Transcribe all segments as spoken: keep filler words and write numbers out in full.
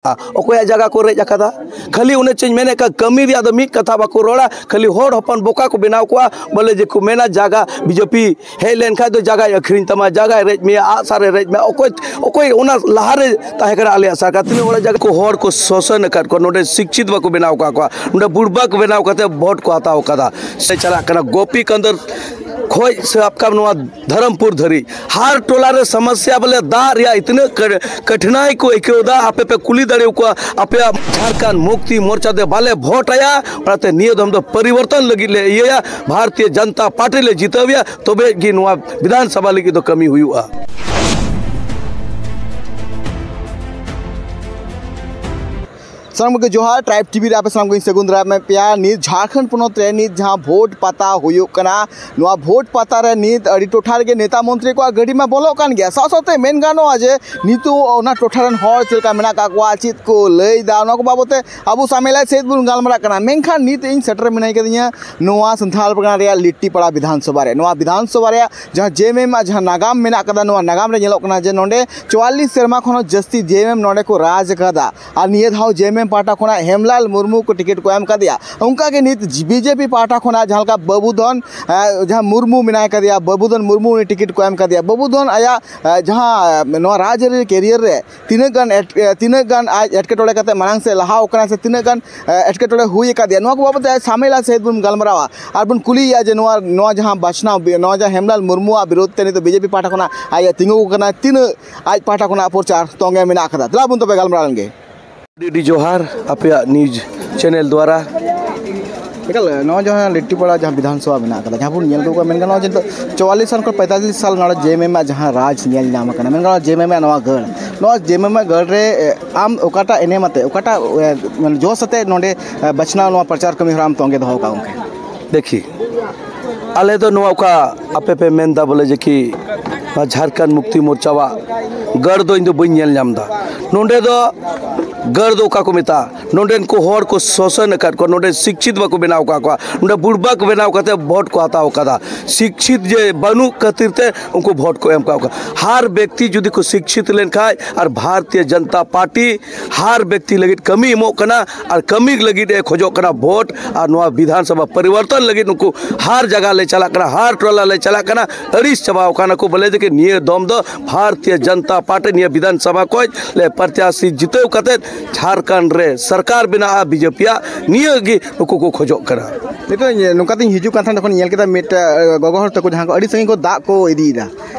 ᱚᱠᱚᱭᱟᱜ ᱡᱟᱭᱜᱟ ᱠᱚ ᱨᱮᱡ ᱟᱠᱟᱫᱟ? ᱠᱷᱟᱹᱞᱤ ᱚᱱᱮ ᱪᱮᱧ ᱢᱮᱱᱮᱫ ᱠᱟᱱ, ᱠᱟᱹᱢᱤ ᱨᱮᱭᱟᱜ ᱫᱚ ᱢᱤᱫ ᱠᱟᱛᱷᱟ ᱵᱟᱠᱚ ᱨᱚᱲᱟ, ᱠᱷᱟᱹᱞᱤ ᱦᱚᱲ ᱦᱚᱯᱚᱱ ᱵᱚᱠᱟ ᱠᱚ ᱵᱮᱱᱟᱣ ᱠᱚᱣᱟ᱾ ᱵᱚᱞᱮ ᱡᱮ ᱠᱚ ᱢᱮᱱᱟ ᱡᱟᱭᱜᱟ ᱵᱤᱡᱮᱯᱤ ᱦᱮᱡ ᱞᱮᱱᱠᱷᱟᱱ ᱫᱚ ᱡᱟᱭᱜᱟᱭ ᱟᱹᱠᱷᱨᱤᱧ ᱛᱟᱢᱟ, ᱡᱟᱭᱜᱟᱭ ᱨᱮᱡ ᱢᱮᱭᱟ, ᱟᱜ ᱥᱟᱨ ᱮ ᱨᱮᱡ ᱢᱮᱭᱟ᱾ ᱚᱠᱚᱭ ᱚᱠᱚᱭ ᱚᱱᱟ ᱞᱟᱦᱟᱨᱮ ᱛᱟᱦᱮᱸ ᱠᱟᱱᱟ ᱟᱞᱮᱭᱟᱜ ᱥᱚᱨᱠᱟᱨ? ᱛᱤᱱᱟᱹᱜ ᱦᱚᱲᱟᱜ ᱡᱟᱭᱜᱟ ᱠᱚ, ᱦᱚᱲ ᱠᱚ ᱥᱳᱥᱚᱱ ᱟᱠᱟᱫ ᱠᱚᱣᱟ, ᱱᱚᱰᱮ ᱥᱤᱠᱪᱷᱤᱛ ᱵᱟᱠᱚ ᱵᱮᱱᱟᱣ ᱟᱠᱟᱫ ᱠᱚᱣᱟ, ᱱᱚᱰᱮ ᱵᱩᱲᱵᱟᱠ ᱵᱮᱱᱟᱣ ᱠᱟᱛᱮ ᱵᱷᱳᱴ ᱠᱚ ᱦᱟᱛᱟᱣ ᱟᱠᱟᱫᱟ᱾ ᱥᱮ ᱪᱟᱞᱟᱜ ᱠᱟᱱᱟ ᱜᱳᱯᱤ ᱠᱟᱱᱫᱚᱨ ᱠᱷᱚᱡ ᱥᱟᱵ ᱠᱟᱜ ᱱᱚᱣᱟ ᱫᱷᱚᱨᱚᱢᱯᱩᱨ ᱫᱷᱟᱹᱨᱤᱡ, ᱦᱟᱨ ᱴᱚᱞᱟ ᱨᱮ ᱥᱚᱢᱚᱥᱥᱟ, ᱵᱚᱞᱮ ᱫᱟᱜ ᱨᱮᱭᱟᱜ ᱤᱛᱱᱟᱹᱜ ᱠᱟᱹ-, ᱠᱟᱴᱷᱤᱱᱟᱭ ᱠᱚ ᱟᱹᱭᱠᱟᱹᱣ ᱮᱫᱟ᱾ ᱟᱯᱮ ᱯᱮ ᱠᱩᱞᱤ ᱫᱟᱲᱮ ᱟᱠᱚᱣᱟ, ᱟᱯᱮᱭᱟᱜ ᱡᱷᱟᱲᱠᱷᱚᱸᱰ ᱢᱩᱠᱛᱤ ᱢᱳᱨᱪᱟ ᱫᱚ ᱵᱟᱞᱮ ᱵᱷᱳᱴ ᱟᱭᱟ, ᱚᱱᱟᱛᱮ ᱱᱤᱭᱟᱹ ᱫᱚᱢ ᱫᱚ ᱯᱚᱨᱤᱵᱚᱨᱛᱚᱱ ᱞᱟᱹᱜᱤᱫ ᱞᱮ ᱤᱭᱟᱹᱭᱟ, ᱵᱷᱟᱨᱚᱛᱤᱭᱚ ᱡᱚᱱᱚᱛᱟ ᱯᱟᱨᱴᱤ ᱞᱮ ᱡᱤᱛᱟᱹᱣ ᱮᱭᱟ, ᱛᱚᱵᱮ ᱜᱮ ᱱᱚᱣᱟ ᱵᱤᱫᱷᱟᱱ ᱥᱚᱵᱷᱟ ᱞᱟᱹᱜᱤᱫ ᱫᱚ ᱠᱟᱹᱢᱤ ᱦᱩᱭᱩᱜᱼᱟ᱾ ᱥᱟᱱᱟᱢ ᱠᱚᱜᱮ ᱡᱚᱦᱟᱨ, ᱴᱨᱟᱭᱤᱵᱽ ᱴᱤᱵᱷᱤ ᱨᱮ ᱟᱯᱮ ᱥᱟᱱᱟᱢ ᱠᱚᱧ ᱥᱟᱹᱜᱩᱱ ᱫᱟᱨᱟᱢᱮᱫ ᱯᱮᱭᱟ᱾ ᱱᱤᱛ ᱡᱷᱟᱲᱠᱷᱚᱸᱰ ᱯᱚᱱᱚᱛ ᱨᱮ ᱱᱤᱛ ᱡᱟᱦᱟᱸ ᱵᱷᱳᱴ ᱯᱟᱛᱟ ᱦᱩᱭᱩᱜ ᱠᱟᱱᱟ, ᱱᱚᱣᱟ ᱵᱷᱳᱴ ᱯᱟᱛᱟ ᱨᱮ ᱱᱤᱛ ᱟᱹᱰᱤ ᱴᱚᱴᱷᱟ ᱨᱮᱜᱮ ᱱᱮᱛᱟ ᱢᱚᱱᱛᱨᱤ ᱠᱚᱣᱟᱜ ᱜᱟᱹᱰᱤ ᱢᱟ ᱵᱚᱞᱚᱜ ᱠᱟᱱ ᱜᱮᱭᱟ, ᱥᱟᱶ ᱥᱟᱶᱛᱮ ᱢᱮᱱ ᱜᱟᱱᱚᱜᱼᱟ ᱡᱮ ᱱᱤᱛᱚᱜ ᱚᱱᱟ ᱴᱚᱴᱷᱟ ᱨᱮᱱ ᱦᱚᱲ ᱪᱮᱫ ᱞᱮᱠᱟ ᱢᱮᱱᱟᱜ ᱟᱠᱟᱫ ᱠᱚᱣᱟ, ᱪᱮᱫ ᱠᱚ ᱞᱟᱹᱭ ᱮᱫᱟ, ᱚᱱᱟ ᱠᱚ ᱵᱟᱵᱚᱛ ᱛᱮ ᱟᱵᱚ ᱥᱟᱢᱮᱞᱟᱭ ᱥᱮᱫ ᱵᱚᱱ ᱜᱟᱞᱢᱟᱨᱟᱜ ᱠᱟᱱᱟ᱾ ᱢᱮᱱᱠᱷᱟᱱ ᱱᱤᱛ ᱤᱧ ᱥᱮᱴᱮᱨ ᱢᱮᱱᱟᱭ ᱠᱟᱫᱤᱧᱟ ᱱᱚᱣᱟ ᱥᱟᱱᱛᱟᱲ ᱯᱟᱨᱜᱟᱱᱟ ᱨᱮᱭᱟᱜ ᱞᱤᱴᱤᱯᱟᱲᱟ ᱵᱤᱫᱷᱟᱱ ᱥᱚᱵᱷᱟ ᱨᱮ᱾ ᱱᱚᱣᱟ ᱵᱤᱫᱷᱟᱱ ᱥᱚᱵᱷᱟ ᱨᱮᱭᱟᱜ ᱡᱟᱦᱟᱸ ᱡᱮ ᱮᱢ ᱮᱢ ᱟᱜ ᱡᱟᱦᱟᱸ ᱱᱟᱜᱟᱢ ᱢᱮᱱᱟᱜ ᱟᱠᱟᱫᱟ, ᱱᱚᱣᱟ ᱱᱟᱜᱟᱢ ᱨᱮ ᱧᱮᱞᱚᱜ ᱠᱟᱱᱟ ᱡᱮ ᱱᱚᱰᱮ ᱪᱩᱣᱟᱞᱞᱤᱥ ᱥᱮᱨᱢᱟ ᱠᱷᱚᱱ ᱦᱚᱸ ᱡᱟᱹᱥᱛᱤ ᱡᱮ ᱮᱢ ᱮᱢ ᱱᱚᱰᱮ ᱠᱚ ᱨᱟᱡᱽ ᱟᱠᱟᱫᱟ᱾ ᱟᱨ ᱱᱤᱭᱟᱹ ᱫᱷᱟᱣ ᱡᱮ ᱮᱢ ᱮᱢ ᱯᱟᱦᱴᱟ ᱠᱷᱚᱱᱟᱜ ᱦᱮᱢᱞᱟᱞ ᱢᱩᱨᱢᱩ ᱠᱚ ᱴᱤᱠᱤᱴ ᱠᱚ ᱮᱢ ᱠᱟᱫᱮᱭᱟ᱾ ᱚᱱᱠᱟᱜᱮ ᱱᱤᱛ ᱵᱤ ᱡᱮ ᱯᱤ ᱯᱟᱦᱴᱟ ᱠᱷᱚᱱᱟᱜ ᱡᱟᱦᱟᱸ ᱞᱮᱠᱟ ᱵᱟᱹᱵᱩᱫᱷᱚᱱ, ᱮ, ᱡᱟᱦᱟᱸ ᱢᱩᱨᱢᱩ ᱢᱮᱱᱟᱭ ᱠᱟᱫᱮᱭᱟ, ᱵᱟᱹᱵᱩᱫᱷᱚᱱ ᱢᱩᱨᱢᱩ ᱩᱱᱤ ᱴᱤᱠᱤᱴ ᱠᱚ ᱮᱢ ᱠᱟᱫᱮᱭᱟ᱾ ᱵᱟᱹᱵᱩᱫᱷᱚᱱ ᱟᱭᱟᱜ, ᱮ, ᱡᱟᱦᱟᱸ, ᱮ, ᱱᱚᱣᱟ ᱨᱟᱡᱽᱟᱹᱨᱤ ᱠᱮᱨᱤᱭᱟᱨ ᱨᱮ ᱛᱤᱱᱟᱹᱜ ᱜᱟᱱ ᱮᱴ-, ᱮ, ᱛᱤᱱᱟᱹᱜ ᱜᱟᱱ ᱟᱡ ᱮᱴᱠᱮᱴᱚᱬᱮ ᱠᱟᱛᱮ ᱢᱟᱲᱟᱝ ᱥᱮᱫ ᱞᱟᱦᱟᱣ ᱠᱟᱱᱟ ᱥᱮ ᱛᱤᱱᱟᱹᱜ ᱜᱟᱱ, ᱮ, ᱮᱴᱠᱮᱴᱚᱬᱮ ᱦᱩᱭ ᱟᱠᱟᱫᱮᱭᱟ, ᱱᱚᱣᱟ ᱠᱚ ᱵᱟᱵᱚᱛ ᱛᱮ ᱥᱟᱢᱮᱞᱟ ᱥᱟᱹᱦᱤᱡ ᱵᱚᱱ ᱜᱟᱞᱢᱟᱨᱟᱣᱟ᱾ ᱟᱨ ᱵᱚᱱ ᱠᱩᱞᱤᱭᱮᱭᱟ ᱡᱮ ᱱᱚᱣᱟ, ᱱᱚᱣᱟ ᱡᱟᱦᱟᱸ ᱵᱟᱪᱷᱱᱟᱣ ᱵᱤ-, ᱱᱚᱣᱟ ᱡᱟᱦᱟᱸ ᱦᱮᱢᱞᱟᱞ ᱢᱩᱨᱢᱩᱣᱟᱜ ᱵᱤᱨᱳᱫᱷ ᱛᱮ ᱱᱤᱛᱚᱜ ᱵᱤ ᱡᱮ ᱯᱤ ᱯᱟᱦᱴᱟ ᱠᱷᱚᱱᱟᱜ ᱟᱡ ᱮ ᱛᱤᱸᱜᱩ ᱟᱠᱟᱱᱟ, ᱛᱤᱱᱟᱹᱜ ᱟᱡ ᱯᱟᱦᱴᱟ ᱠᱷᱚᱱᱟᱜ ᱯᱨᱚᱪᱟᱨ ᱛᱚᱝᱜᱮ ᱢᱮᱱᱟᱜ ᱟᱠᱟᱫᱟ᱾ ᱫᱮᱞᱟ ᱵᱚᱱ ᱛᱚᱵᱮ ᱜᱟᱞᱢᱟᱨᱟᱣ ᱞᱮᱱᱜᱮ᱾ ᱟᱹᱰᱤ ᱟᱹᱰᱤ ᱡᱚᱦᱟᱨ ᱟᱯᱮᱭᱟᱜ ᱱᱤᱭᱩᱡᱽ ᱪᱮᱱᱮᱞ ᱫᱣᱟᱨᱟ᱾ ᱮᱠᱟᱞ, ᱱᱚᱣᱟ ᱡᱟᱦᱟᱸ ᱞᱤᱴᱤᱯᱟᱲᱟ ᱡᱟᱦᱟᱸ ᱵᱤᱫᱷᱟᱱ ᱥᱚᱵᱷᱟ ᱢᱮᱱᱟᱜ ᱟᱠᱟᱫᱟ, ᱡᱟᱦᱟᱸ ᱵᱚᱱ ᱧᱮᱞ ᱟᱹᱜᱩ ᱠᱟᱜ, ᱢᱮᱱ ᱜᱟᱱᱚᱜᱼᱟ ᱡᱮ ᱱᱤᱛᱚᱜ ᱪᱩᱣᱟᱞᱞᱤᱥ ᱥᱟᱞ ᱠᱷᱚᱱ ᱯᱚᱸᱭᱛᱟᱞᱞᱤᱥ ᱥᱟᱞ ᱱᱚᱰᱮ ᱡᱮ ᱮᱢ ᱮᱢ ᱟᱜ ᱡᱟᱦᱟᱸ ᱨᱟᱡᱽ ᱧᱮᱞ ᱧᱟᱢ ᱟᱠᱟᱱᱟ, ᱢᱮᱱ ᱜᱟᱱᱚᱜᱼᱟ ᱡᱮ ᱮᱢ ᱮᱢ ᱟᱜ ᱱᱚᱣᱟ ᱜᱟᱲ, ᱱᱚᱣᱟ ᱡᱮ ᱮᱢ ᱮᱢ ᱟᱜ ᱜᱟᱲ ᱨᱮ, ᱮ, ᱟᱢ ᱚᱠᱟᱴᱟᱜ ᱮᱱᱮᱢ ᱟᱛᱮ, ᱚᱠᱟᱴᱟᱜ, ᱮ, ᱢᱟᱱᱮ ᱡᱚᱥ ᱟᱛᱮ ᱱᱚᱰᱮ, ᱮ, ᱵᱟᱪᱷᱱᱟᱣ ᱱᱚᱣᱟ ᱯᱨᱚᱪᱟᱨ ᱠᱟᱹᱢᱤ ᱦᱚᱨᱟ ᱟᱢ ᱛᱚᱸᱜᱮ ᱫᱚᱦᱚ ᱠᱟᱜᱼᱟ ᱜᱚᱢᱠᱮ? ᱫᱮᱠᱷᱤ, ᱟᱞᱮ ᱫᱚ ᱱᱚᱣᱟ ᱚᱠᱟ ᱟᱯᱮ ᱯᱮ ᱢᱮᱱᱫᱟ ᱵᱚᱞᱮ ᱡᱮ ᱠᱤ ᱱᱚᱣᱟ ᱡᱷᱟᱲᱠᱷᱚᱸᱰ ᱢᱩᱠᱛᱤ ᱢᱳᱨᱪᱟᱣᱟᱜ ᱜᱟᱲ ᱫᱚ ᱤᱧ ᱫᱚ ᱵᱟᱹᱧ ᱧᱮᱞ ᱧᱟᱢ ᱮᱫᱟ᱾ ᱱᱚᱰᱮ ᱫᱚ ᱜᱟᱹᱲ ᱫᱚ ᱚᱠᱟ ᱠᱚ ᱢᱮᱛᱟᱜᱼᱟ, ᱱᱚᱰᱮᱱ ᱠᱚ ᱦᱚᱲ ᱠᱚ ᱥᱳᱥᱚᱱ ᱟᱠᱟᱫ ᱠᱚᱣᱟ, ᱱᱚᱰᱮ ᱥᱤᱠᱪᱷᱤᱛ ᱵᱟᱠᱚ ᱵᱮᱱᱟᱣ ᱟᱠᱟᱫ ᱠᱚᱣᱟ, ᱱᱚᱰᱮ ᱵᱩᱲᱵᱟᱠ ᱵᱮᱱᱟᱣ ᱠᱟᱛᱮ ᱵᱷᱳᱴ ᱠᱚ ᱦᱟᱛᱟᱣ ᱟᱠᱟᱫᱟ᱾ ᱥᱤᱠᱪᱷᱤᱛ ᱡᱮ ᱵᱟᱹᱱᱩᱜ ᱠᱷᱟᱹᱛᱤᱨ ᱛᱮ ᱩᱱᱠᱩ ᱵᱷᱳᱴ ᱠᱚ ᱮᱢ ᱟᱠᱟᱫ ᱠᱚᱣᱟ᱾ ᱦᱟᱨ ᱵᱮᱠᱛᱤ ᱡᱩᱫᱤ ᱠᱚ ᱥᱤᱠᱪᱷᱤᱛ ᱞᱮᱱᱠᱷᱟᱱ ᱟᱨ ᱵᱷᱟᱨᱚᱛᱤᱭᱚ ᱡᱚᱱᱚᱛᱟ ᱯᱟᱨᱴᱤ ᱦᱟᱨ ᱵᱮᱠᱛᱤ ᱞᱟᱹᱜᱤᱫ ᱠᱟᱹᱢᱤ ᱮᱢᱚᱜ ᱠᱟᱱᱟ ᱟᱨ ᱠᱟᱹᱢᱤ ᱞᱟᱹᱜᱤᱫ ᱮ ᱠᱷᱚᱡᱚᱜ ᱠᱟᱱᱟ ᱵᱷᱳᱴ, ᱟᱨ ᱱᱚᱣᱟ ᱵᱤᱫᱷᱟᱱ ᱥᱚᱵᱷᱟ ᱯᱚᱨᱤᱵᱚᱨᱛᱚᱱ ᱞᱟᱹᱜᱤᱫ ᱱᱩᱠᱩ ᱦᱟᱨ ᱡᱟᱭᱜᱟ ᱞᱮ ᱪᱟᱞᱟᱜ ᱠᱟᱱᱟ, ᱦᱟᱨ ᱴᱚᱞᱟ ᱞᱮ ᱪᱟᱞᱟᱜ ᱠᱟᱱᱟ, ᱟᱹᱲᱤᱥ ᱪᱟᱵᱟᱣ ᱠᱟᱱᱟ ᱠᱚ ᱵᱚᱞᱮ ᱡᱮ ᱱᱤᱭᱟᱹ ᱫᱚᱢ ᱫᱚ ᱵᱷᱟᱨᱚᱛᱤᱭᱚ ᱡᱚᱱᱚᱛᱟ ᱯᱟᱨᱴᱤ ᱱᱤᱭᱟᱹ ᱵᱤᱫᱷᱟᱱ ᱥᱚᱵᱷᱟ ᱠᱷᱚᱱ ᱞᱮ ᱯᱨᱚᱛᱭᱟᱥᱤ ᱡᱤᱛᱟᱹᱣ ᱠᱟᱛᱮ ᱡᱷᱟᱲᱠᱷᱚᱸᱰ ᱨᱮ ᱥᱚᱨᱠᱟᱨ ᱵᱮᱱᱟᱜᱼᱟ ᱵᱤᱡᱮᱯᱤᱭᱟᱜ, ᱱᱤᱭᱟᱹ ᱜᱮ ᱱᱩᱠᱩ ᱠᱚ ᱠᱷᱚᱡᱚᱜ ᱠᱟᱱᱟ᱾ ᱱᱤᱛᱚᱜ ᱤᱧ ᱱᱚᱝᱠᱟ ᱛᱤᱧ ᱦᱤᱡᱩᱜ ᱠᱟᱱ ᱛᱟᱦᱮᱸᱫ, ᱡᱚᱠᱷᱚᱱ ᱧᱮᱞ ᱠᱮᱫᱟ ᱢᱤᱫ, ᱮ, ᱜᱚᱜᱚ ᱦᱚᱲ ᱛᱟᱠᱚ ᱡᱟᱦᱟᱸ ᱠᱚ ᱟᱹᱰᱤ ᱥᱟᱺᱜᱤᱧ ᱠᱚ ᱫᱟᱜ ᱠᱚ ᱤᱫᱤᱭᱮᱫᱟ,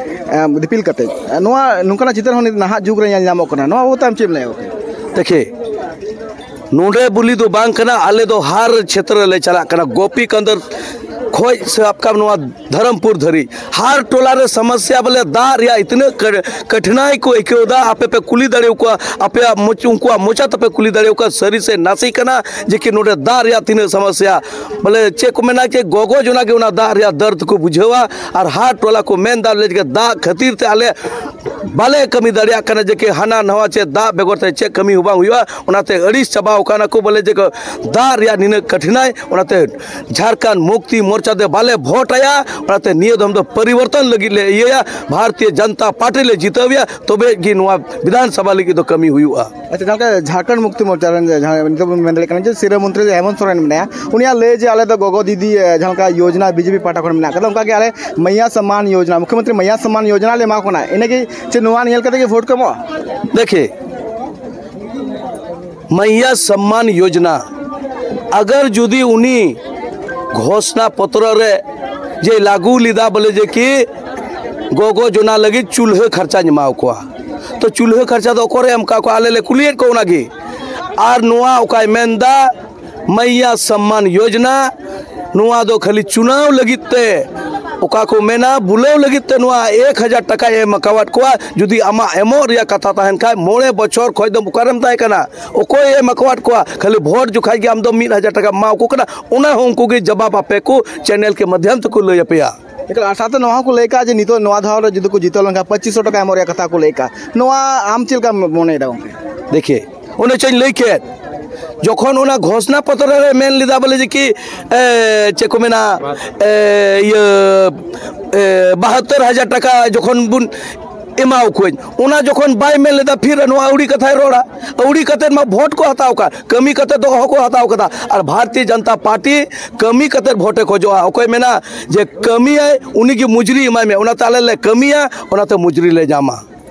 ᱮ, ᱫᱤᱯᱤᱞ ᱠᱟᱛᱮ, ᱱᱚᱣᱟ ᱱᱚᱝᱠᱟᱱᱟᱜ ᱪᱤᱛᱟᱹᱨ ᱦᱚᱸ ᱱᱤᱛ ᱱᱟᱦᱟᱜ ᱡᱩᱜᱽ ᱨᱮ ᱧᱮᱞ ᱧᱟᱢᱚᱜ ᱠᱟᱱᱟ᱾ ᱱᱚᱣᱟ ᱵᱟᱵᱚᱫ ᱛᱮ ᱟᱢ ᱪᱮᱫ ᱮᱢ ᱞᱟᱹᱭᱟ ᱜᱚᱢᱠᱮ? ᱫᱮᱠᱷᱮ, ᱱᱚᱰᱮ ᱵᱚᱞᱮ ᱫᱚ ᱵᱟᱝ ᱠᱟᱱᱟ, ᱟᱞᱮ ᱫᱚ ᱦᱟᱨ ᱪᱷᱮᱛᱨᱚ ᱞᱮ ᱪᱟᱞᱟᱜ ᱠᱟᱱᱟ, ᱜᱳᱯᱤ ᱠᱟᱱᱫᱚᱨ ᱠᱷᱚᱡ ᱥᱟᱵ ᱠᱟᱜ ᱱᱚᱣᱟ ᱫᱷᱚᱨᱚᱢᱯᱩᱨ ᱫᱷᱟᱹᱨᱤᱡ᱾ ᱦᱟᱨ ᱴᱚᱞᱟ ᱨᱮ ᱥᱚᱢᱚᱥᱥᱟ ᱵᱚᱞᱮ ᱫᱟᱜ ᱨᱮᱭᱟᱜ ᱤᱛᱱᱟᱹᱜ ᱠᱟᱹ-, ᱠᱟᱴᱷᱤᱱᱟᱭ ᱠᱚ ᱟᱹᱭᱠᱟᱹᱣ ᱮᱫᱟ, ᱟᱯᱮ ᱯᱮ ᱠᱩᱞᱤ ᱫᱟᱲᱮ ᱟᱠᱚᱣᱟ, ᱟᱯᱮᱭᱟᱜ ᱢᱚᱪ-, ᱩᱱᱠᱩᱣᱟᱜ ᱢᱚᱪᱟ ᱛᱮᱯᱮ ᱠᱩᱞᱤ ᱫᱟᱲᱮ ᱟᱠᱚᱣᱟ, ᱥᱟᱹᱨᱤ ᱥᱮ ᱱᱟᱥᱮ ᱠᱟᱱᱟ ᱡᱮ ᱠᱤ ᱱᱚᱰᱮ ᱫᱟᱜ ᱨᱮᱭᱟᱜ ᱛᱤᱱᱟᱹᱜ ᱥᱚᱢᱚᱥᱥᱟ᱾ ᱵᱚᱞᱮ ᱪᱮᱫ ᱠᱚ ᱢᱮᱱᱟ ᱡᱮ ᱜᱚᱜᱚ ᱡᱚᱱᱟ ᱜᱮ ᱚᱱᱟ ᱫᱟᱜ ᱨᱮᱭᱟᱜ ᱫᱟᱨᱫ ᱠᱚ ᱵᱩᱡᱷᱟᱹᱣᱟ, ᱟᱨ ᱦᱟᱨ ᱴᱚᱞᱟ ᱠᱚ ᱢᱮᱱ ᱮᱫᱟ ᱵᱚᱞᱮ ᱡᱮ ᱫᱟᱜ ᱠᱷᱟᱹᱛᱤᱨ ᱛᱮ ᱟᱞᱮ ᱵᱟᱞᱮ ᱠᱟᱹᱢᱤ ᱫᱟᱲᱮᱭᱟᱜ ᱠᱟᱱᱟ, ᱡᱮ ᱠᱤ ᱦᱟᱱᱟ ᱱᱟᱣᱟ ᱪᱮᱫ ᱫᱟᱜ ᱵᱮᱜᱚᱨ ᱛᱮ ᱪᱮᱫ ᱠᱟᱹᱢᱤ ᱦᱚᱸ ᱵᱟᱝ ᱦᱩᱭᱩᱜᱼᱟ᱾ ᱚᱱᱟᱛᱮ ᱟᱹᱲᱤᱥ ᱪᱟᱵᱟᱣ ᱠᱟᱱᱟ ᱠᱚ ᱵᱚᱞᱮ ᱡᱮ ᱫᱟᱜ ᱨᱮᱭᱟᱜ ᱱᱤᱱᱟᱹᱜ ᱠᱟᱴᱷᱤᱱᱟᱭ, ᱚᱱᱟᱛᱮ ᱡᱷᱟᱲᱠᱷᱚᱸᱰ ᱢᱩᱠᱛᱤ ᱢᱳᱨᱪᱟ ᱫᱚ ᱵᱟᱞᱮ ᱵᱷᱳᱴ ᱟᱭᱟ᱾ ᱚᱱᱟᱛᱮ ᱱᱤᱭᱟᱹ ᱫᱚᱢ ᱫᱚ ᱯᱚᱨᱤᱵᱚᱨᱛᱚᱱ ᱞᱟᱹᱜᱤᱫ ᱞᱮ ᱤᱭᱟᱹᱭᱟ, ᱵᱷᱟᱨᱚᱛᱤᱭᱚ ᱡᱚᱱᱚᱛᱟ ᱯᱟᱨᱴᱤ ᱞᱮ ᱡᱤᱛᱟᱹᱣ ᱮᱭᱟ, ᱛᱚᱵᱮ ᱜᱮ ᱱᱚᱣᱟ ᱵᱤᱫᱷᱟᱱ ᱥᱚᱵᱷᱟ ᱞᱟᱹᱜᱤᱫ ᱫᱚ ᱠᱟᱹᱢᱤ ᱦᱩᱭᱩᱜᱼᱟ᱾ ᱟᱪᱪᱷᱟ, ᱡᱟᱦᱟᱸ ᱞᱮᱠᱟ ᱡᱷᱟᱲᱠᱷᱚᱸᱰ ᱢᱩᱠᱛᱤ ᱢᱳᱨᱪᱟ ᱨᱮᱱ ᱡᱟᱦᱟᱸᱭ ᱱᱤᱛᱚᱜ ᱵᱚᱱ ᱢᱮᱱ ᱫᱟᱲᱮᱭᱟᱜ ᱠᱟᱱᱟ ᱡᱮ ᱥᱤᱨᱟᱹ ᱢᱚᱱᱛᱨᱤ ᱦᱮᱢᱚᱱᱛ ᱥᱚᱨᱮᱱ ᱢᱮᱱᱟᱭᱟ, ᱩᱱᱤᱭᱟᱜ ᱞᱟᱹᱭ ᱡᱮ ᱟᱞᱮ ᱫᱚ ᱜᱚᱜᱚ ᱫᱤᱫᱤ, ᱮ, ᱡᱟᱦᱟᱸ ᱞᱮᱠᱟ ᱭᱳᱡᱽᱱᱟ ᱵᱤᱡᱮᱯᱤ ᱯᱟᱦᱴᱟ ᱠᱷᱚᱱ ᱢᱮᱱᱟᱜ ᱠᱟᱫᱟ, ᱚᱱᱠᱟ ᱜᱮ ᱟᱞᱮ ᱢᱟᱭᱭᱟ ᱥᱚᱢᱢᱟᱱ ᱭᱳᱡᱽᱱᱟ, ᱢᱩᱠᱷᱭᱚᱢᱚᱱᱛᱨᱤ ᱢᱟᱭᱭᱟ ᱥᱚᱢᱢᱟᱱ ᱭᱳᱡᱽᱱᱟ ᱞᱮ ᱮᱢᱟ ᱠᱚ ᱠᱟᱱᱟ᱾ ᱤᱱᱟᱹᱜᱮ ᱪᱮᱫ ᱱᱚᱣᱟ ᱧᱮᱞ ᱠᱟᱛᱮ ᱜᱮ ᱵᱷᱳᱴ ᱠᱚ ᱮᱢᱚᱜᱼᱟ? ᱫᱮᱠᱷᱮ, ᱢᱟᱭᱭᱟ ᱥᱚᱢᱢᱟᱱ ᱭᱳᱡᱽᱱᱟ ᱟᱜᱟᱨ ᱡᱩᱫᱤ ᱩᱱᱤ ᱜᱷᱳᱥᱱᱟ ᱯᱚᱛᱨᱚ ᱨᱮ ᱡᱮ ᱞᱟᱹᱜᱩ ᱞᱮᱫᱟ ᱵᱚᱞᱮ ᱡᱮ ᱠᱤ ᱜᱚᱜᱚ ᱡᱚᱱᱟ ᱞᱟᱹᱜᱤᱫ ᱪᱩᱞᱦᱟᱹ ᱠᱷᱚᱨᱪᱟᱧ ᱮᱢᱟᱣ ᱠᱚᱣᱟ, ᱛᱚ ᱪᱩᱞᱦᱟᱹ ᱠᱷᱚᱨᱪᱟ ᱫᱚ ᱚᱠᱚᱭᱮ ᱮᱢ ᱠᱟᱜ ᱠᱚᱣᱟ? ᱟᱞᱮ ᱞᱮ ᱠᱩᱞᱤᱭᱮᱫ ᱠᱚᱣᱟ ᱚᱱᱟᱜᱮ᱾ ᱟᱨ ᱱᱚᱣᱟ ᱚᱠᱟᱭ ᱢᱮᱱᱫᱟ ᱢᱟᱭᱭᱟ ᱥᱚᱢᱢᱟᱱ ᱭᱳᱡᱽᱱᱟ, ᱱᱚᱣᱟ ᱫᱚ ᱠᱷᱟᱹᱞᱤ ᱪᱩᱱᱟᱣ ᱞᱟᱹᱜᱤᱫ ᱛᱮ, ᱚᱠᱟ ᱠᱚ ᱢᱮᱱᱟ ᱵᱩᱞᱟᱹᱣ ᱞᱟᱹᱜᱤᱫ ᱛᱮ ᱱᱚᱣᱟ ᱮᱠ ᱦᱟᱡᱟᱨ ᱴᱟᱠᱟᱭ ᱮᱢ ᱟᱠᱟᱣᱟᱫ ᱠᱚᱣᱟ᱾ ᱡᱩᱫᱤ ᱟᱢᱟᱜ ᱮᱢᱚᱜ ᱨᱮᱭᱟᱜ ᱠᱟᱛᱷᱟ ᱛᱟᱦᱮᱱ ᱠᱷᱟᱡ, ᱢᱚᱬᱮ ᱵᱚᱪᱷᱚᱨ ᱠᱷᱚᱡ ᱫᱚ ᱚᱠᱟᱨᱮᱢ ᱛᱟᱦᱮᱸ ᱠᱟᱱᱟ? ᱚᱠᱚᱭᱮ ᱮᱢ ᱟᱠᱟᱣᱟᱫ ᱠᱚᱣᱟ? ᱠᱷᱟᱹᱞᱤ ᱵᱷᱳᱴ ᱡᱚᱠᱷᱟᱡ ᱜᱮ ᱟᱢ ᱫᱚ ᱢᱤᱫ ᱦᱟᱡᱟᱨ ᱴᱟᱠᱟᱢ ᱮᱢᱟ ᱟᱠᱚ ᱠᱟᱱᱟ, ᱚᱱᱟ ᱦᱚᱸ ᱩᱱᱠᱩ ᱜᱮ ᱡᱚᱵᱟᱵ ᱟᱯᱮ ᱠᱚ, ᱪᱮᱱᱮᱞ ᱠᱮ ᱢᱟᱫᱷᱭᱚᱢ ᱛᱮᱠᱚ ᱞᱟᱹᱭ ᱟᱯᱮᱭᱟ᱾ ᱮᱠᱟᱞ, ᱟᱨ ᱥᱟᱶᱛᱮ ᱱᱚᱣᱟ ᱦᱚᱸᱠᱚ ᱞᱟᱹᱭ ᱠᱟᱜᱼᱟ ᱡᱮ ᱱᱤᱛᱚᱜ ᱱᱚᱣᱟ ᱫᱷᱟᱣ ᱨᱮ ᱡᱩᱫᱤ ᱠᱚ ᱡᱤᱛᱟᱹᱣ ᱞᱮᱱᱠᱷᱟᱱ ᱯᱚᱸᱪᱤᱥ ᱥᱚ ᱴᱟᱠᱟ ᱮᱢᱚᱜ ᱨᱮᱭᱟᱜ ᱠᱟᱛᱷᱟ ᱠᱚ ᱞᱟᱹᱭ ᱠᱟᱜᱼᱟ᱾ ᱱᱚᱣᱟ ᱟᱢ ᱪᱮᱫ ᱞᱮᱠᱟᱢ ᱢᱚᱱᱮᱭᱮᱫᱟ ᱜᱚᱢᱠᱮ? ᱫᱮᱠᱷᱤᱭᱮ, ᱚᱱᱮ ᱪᱚᱧ ᱞᱟᱹᱭ ᱠᱮᱫ, ᱡᱚᱠᱷᱚᱱ ᱚᱱᱟ ᱜᱷᱳᱥᱱᱟ ᱯᱚᱛᱨᱚ ᱨᱮ ᱢᱮᱱ ᱞᱮᱫᱟ ᱵᱚᱞᱮ ᱡᱮ ᱠᱤ, ᱮ, ᱪᱮᱫ ᱠᱚ ᱢᱮᱱᱟ, ᱮ, ᱤᱭᱟᱹ, ᱮ, ᱵᱟᱦᱟᱛᱛᱳᱨ ᱦᱟᱡᱟᱨ ᱴᱟᱠᱟ ᱡᱚᱠᱷᱚᱱ ᱵᱚᱱ ᱮᱢᱟᱣ ᱠᱚᱣᱟᱧ, ᱚᱱᱟ ᱡᱚᱠᱷᱚᱱ ᱵᱟᱭ ᱢᱮᱱ ᱞᱮᱫᱟ, ᱯᱷᱤᱨ ᱱᱚᱣᱟ ᱟᱹᱣᱲᱤ ᱠᱟᱛᱷᱟᱭ ᱨᱚᱲᱟ᱾ ᱟᱹᱣᱲᱤ ᱠᱟᱛᱮᱫ ᱢᱟ ᱵᱷᱳᱴ ᱠᱚ ᱦᱟᱛᱟᱣ ᱠᱟᱫ, ᱠᱟᱹᱢᱤ ᱠᱟᱛᱮᱫ ᱫᱚ ᱚᱦᱚ ᱠᱚ ᱦᱟᱛᱟᱣ ᱠᱟᱫᱟ᱾ ᱟᱨ ᱵᱷᱟᱨᱚᱛᱤᱭᱚ ᱡᱚᱱᱚᱛᱟ ᱯᱟᱨᱴᱤ ᱠᱟᱹᱢᱤ ᱠᱟᱛᱮᱫ ᱵᱷᱳᱴᱮ ᱠᱷᱚᱡᱚᱜᱼᱟ᱾ ᱚᱠᱚᱭ ᱢᱮᱱᱟ ᱡᱮ ᱠᱟᱹᱢᱤᱭᱟᱭ, ᱩᱱᱤᱜᱮ ᱢᱩᱡᱽᱨᱤ ᱮᱢᱟᱭ ᱢᱮ, ᱚᱱᱟᱛᱮ ᱟᱞᱮ ᱞᱮ ᱠᱟᱹᱢᱤᱭᱟ, ᱚᱱᱟᱛᱮ ᱢᱩᱡᱽᱨᱤ ᱞᱮ ᱧᱟᱢᱟ᱾